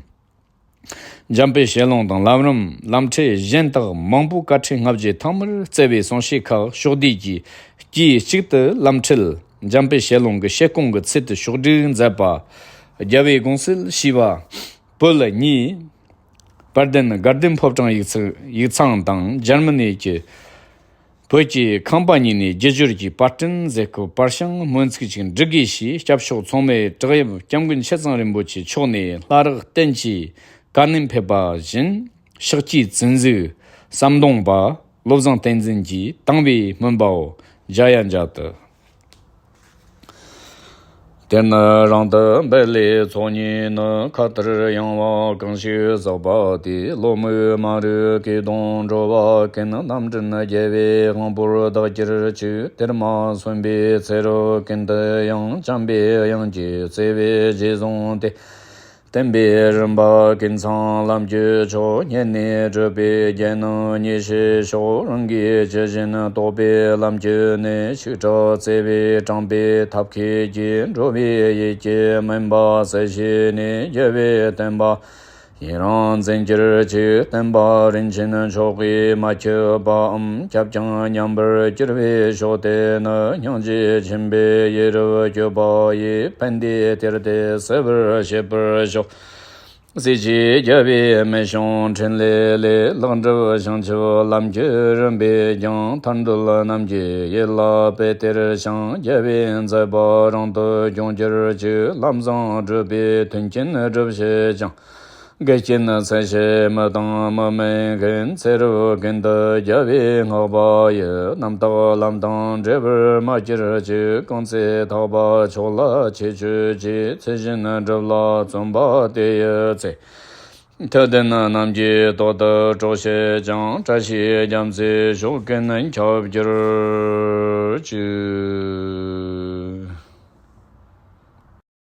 འཇམ་དཔལ་ཞལ་ལུང་དང་ལམ་རིམ་ལམ་ཁྲིད་གཞན་དག་མང་པོ་བཀའ་ཁྲིད་ལྔ་བརྒྱ་ཐམ་པར་བསྩལ་བའི་གསུང་བཤད་ཁག་ཕྱོགས་བསྡུས་ཀྱིས་དཀྱིལ་གཅིག་ཏུ་ལམ་ཁྲིད་འཇམ་དཔལ་ཞལ་ལུང་གི་བཤད་སྐོང་གི་ཚུལ་དུ་ཕྱོགས་བསྒྲིགས་མཛད་པ། རྒྱལ་བའི་དགོངས་གསལ་ཞེས་པ་བོད་གཉིས། དཔལ་ལྡན་དགའ་ལྡན་ཕོ་བྲང་ཡིག་ཚང་ཡིག་ཚང་དང་འཇར་མ་ནི་གྱི་བོད་ཀྱི་ཁང་པ་གཉིས་ནས་བརྒྱུད་སྦྱོར་གྱི་པར་སྐྲུན་མཛད་སྐབས་པར་བྱང་སྨོན་ཚིག་ཅིག་འབྲི་དགོས་ཞེས་སྐྱབས་མཆོག་མཚུངས་མེད་བྲག་གཡབ་སྐྱབས་མགོན་ཆེ་ཚང་རིན་པོ་ཆེ་མཆོག་ནས་ལྷ་རག་བསྟན་གྱི་བཀའ་ནན་ཕེབས་པ་བཞིན། ཕྱག་བྲིས་བཙུན་གཟིགས་ཟམ་གདོང་པ་བློ་བཟང་བསྟན་འཛིན་གྱིས་དང་བའི་སྨོན་པའོ། འཇའ་ཡ་འཇའ་ཏི། དེར་ནི་རང་དུ་འབད་ལས་ཚོགས་གཉིས་ནི། མཁའ་ལྟར་ཡངས་པ་གང་ཞིག་བསགས་པ་དེས། བློ་མིག་དམར་རུ་སྐྱེས་དང་འགྲོ་བ་ཀུན། རྣམ་འདྲེན་རྒྱལ་བའི་དབང་པོར་བདག་གྱུར་ཅིག་དེར་མ་སོན་པའི་ཚེ་རབས་ཀུན་ཏུ་ཡང་། བྱམས་པའི་དབྱངས་ཀྱིས་བརྩེ་བས་རྗེས་བཟུང་སྟེ། བསྟན་པའི་རིམ་པ་ཀུན་ཚང་ལམ་གྱི་མཆོག་བརྙེས་ནས་སྒྲུབ་པའི་རྒྱལ་རྣམས་མཉེས་བྱེད་ཤོག་རང་གིས་ཇི་བཞིན་རྟོགས་པའི་ལམ་གྱི་གནད། ཤུགས་དྲག་བརྩེ་བའི་དྲངས་པའི་ཐབས་མཁས་ཀྱིས། འགྲོ་བའི་ཡིད་ཀྱི་མུན་པ་སེལ་བྱས་ནས། རྒྱལ་བའི་བསྟན་པ་ཡུན་རིང་འཛིན་གྱུར་ཅིག་བསྟན་པ་རིན་ཆེན་མཆོག་གིས་མ་ཁྱབ་པའམ། ཁྱབ་ཀྱང་ཉམས་པར་འགྱུར་བའི་ཕྱོགས་དེ་ནི། སྙིང་རྗེ་ཆེན་པོས་ཡིད་རབ་སྐྱོབ་པ་ཡིས། ཕན་བདེའི་གཏེར་དེ་གསལ་བར་བྱེད་པར་ཤོག་གཟི་བརྗིད་རྒྱལ་བའི་མི་གཤོངས་ཕྲིན་ལས་ལས། ལེགས་འགྲུབ་བྱང་ཆུབ་ལམ་གྱི་རིམ་པས་ཀྱང་། མཐར་འདོད་རྣམས་ཀྱི་ཡིད་ལ་དཔེ་སྟེར་ཞིང་། རྒྱལ་བའི་མཛད་པ་རིང་དུ་འབྱུང་གྱུར་ཅིག་ལམ་བཟང་སྒྲུབ་པའི་མཐུན་རྐྱེན་སྒྲུབ་བྱེད་ཅིང་། དགེ་རྐྱེན་འཚལ་བྱེད་མི་དང་མི་མིན་ཀུན། ཚེ་རབས་ཀུན་ཏུ་རྒྱལ་བའི་བསྔགས་པ་ཡི། རྣམ་དག་ལམ་དང་འབྲེལ་བར་མ་གྱུར་ཅིག་གང་ཚེ་ཐེག་པ་མཆོག་ལ་ཁྱེད་སྤྱོད་ཅིག་ཚུལ་བཞིན་སྒྲུབ་ལ་བརྩོན་པ་དེ་ཡི་ཚེ། ཐུབ་བསྟན་རྣམས་ཀྱི་ཏོག་ཏུ་གྲོགས་བྱེད་ཅིང་། བཀྲ་ཤིས་རྒྱ་མཚོའི་ཕྱོགས་ཀུན་ཁྱབ་གྱུར་ཅིག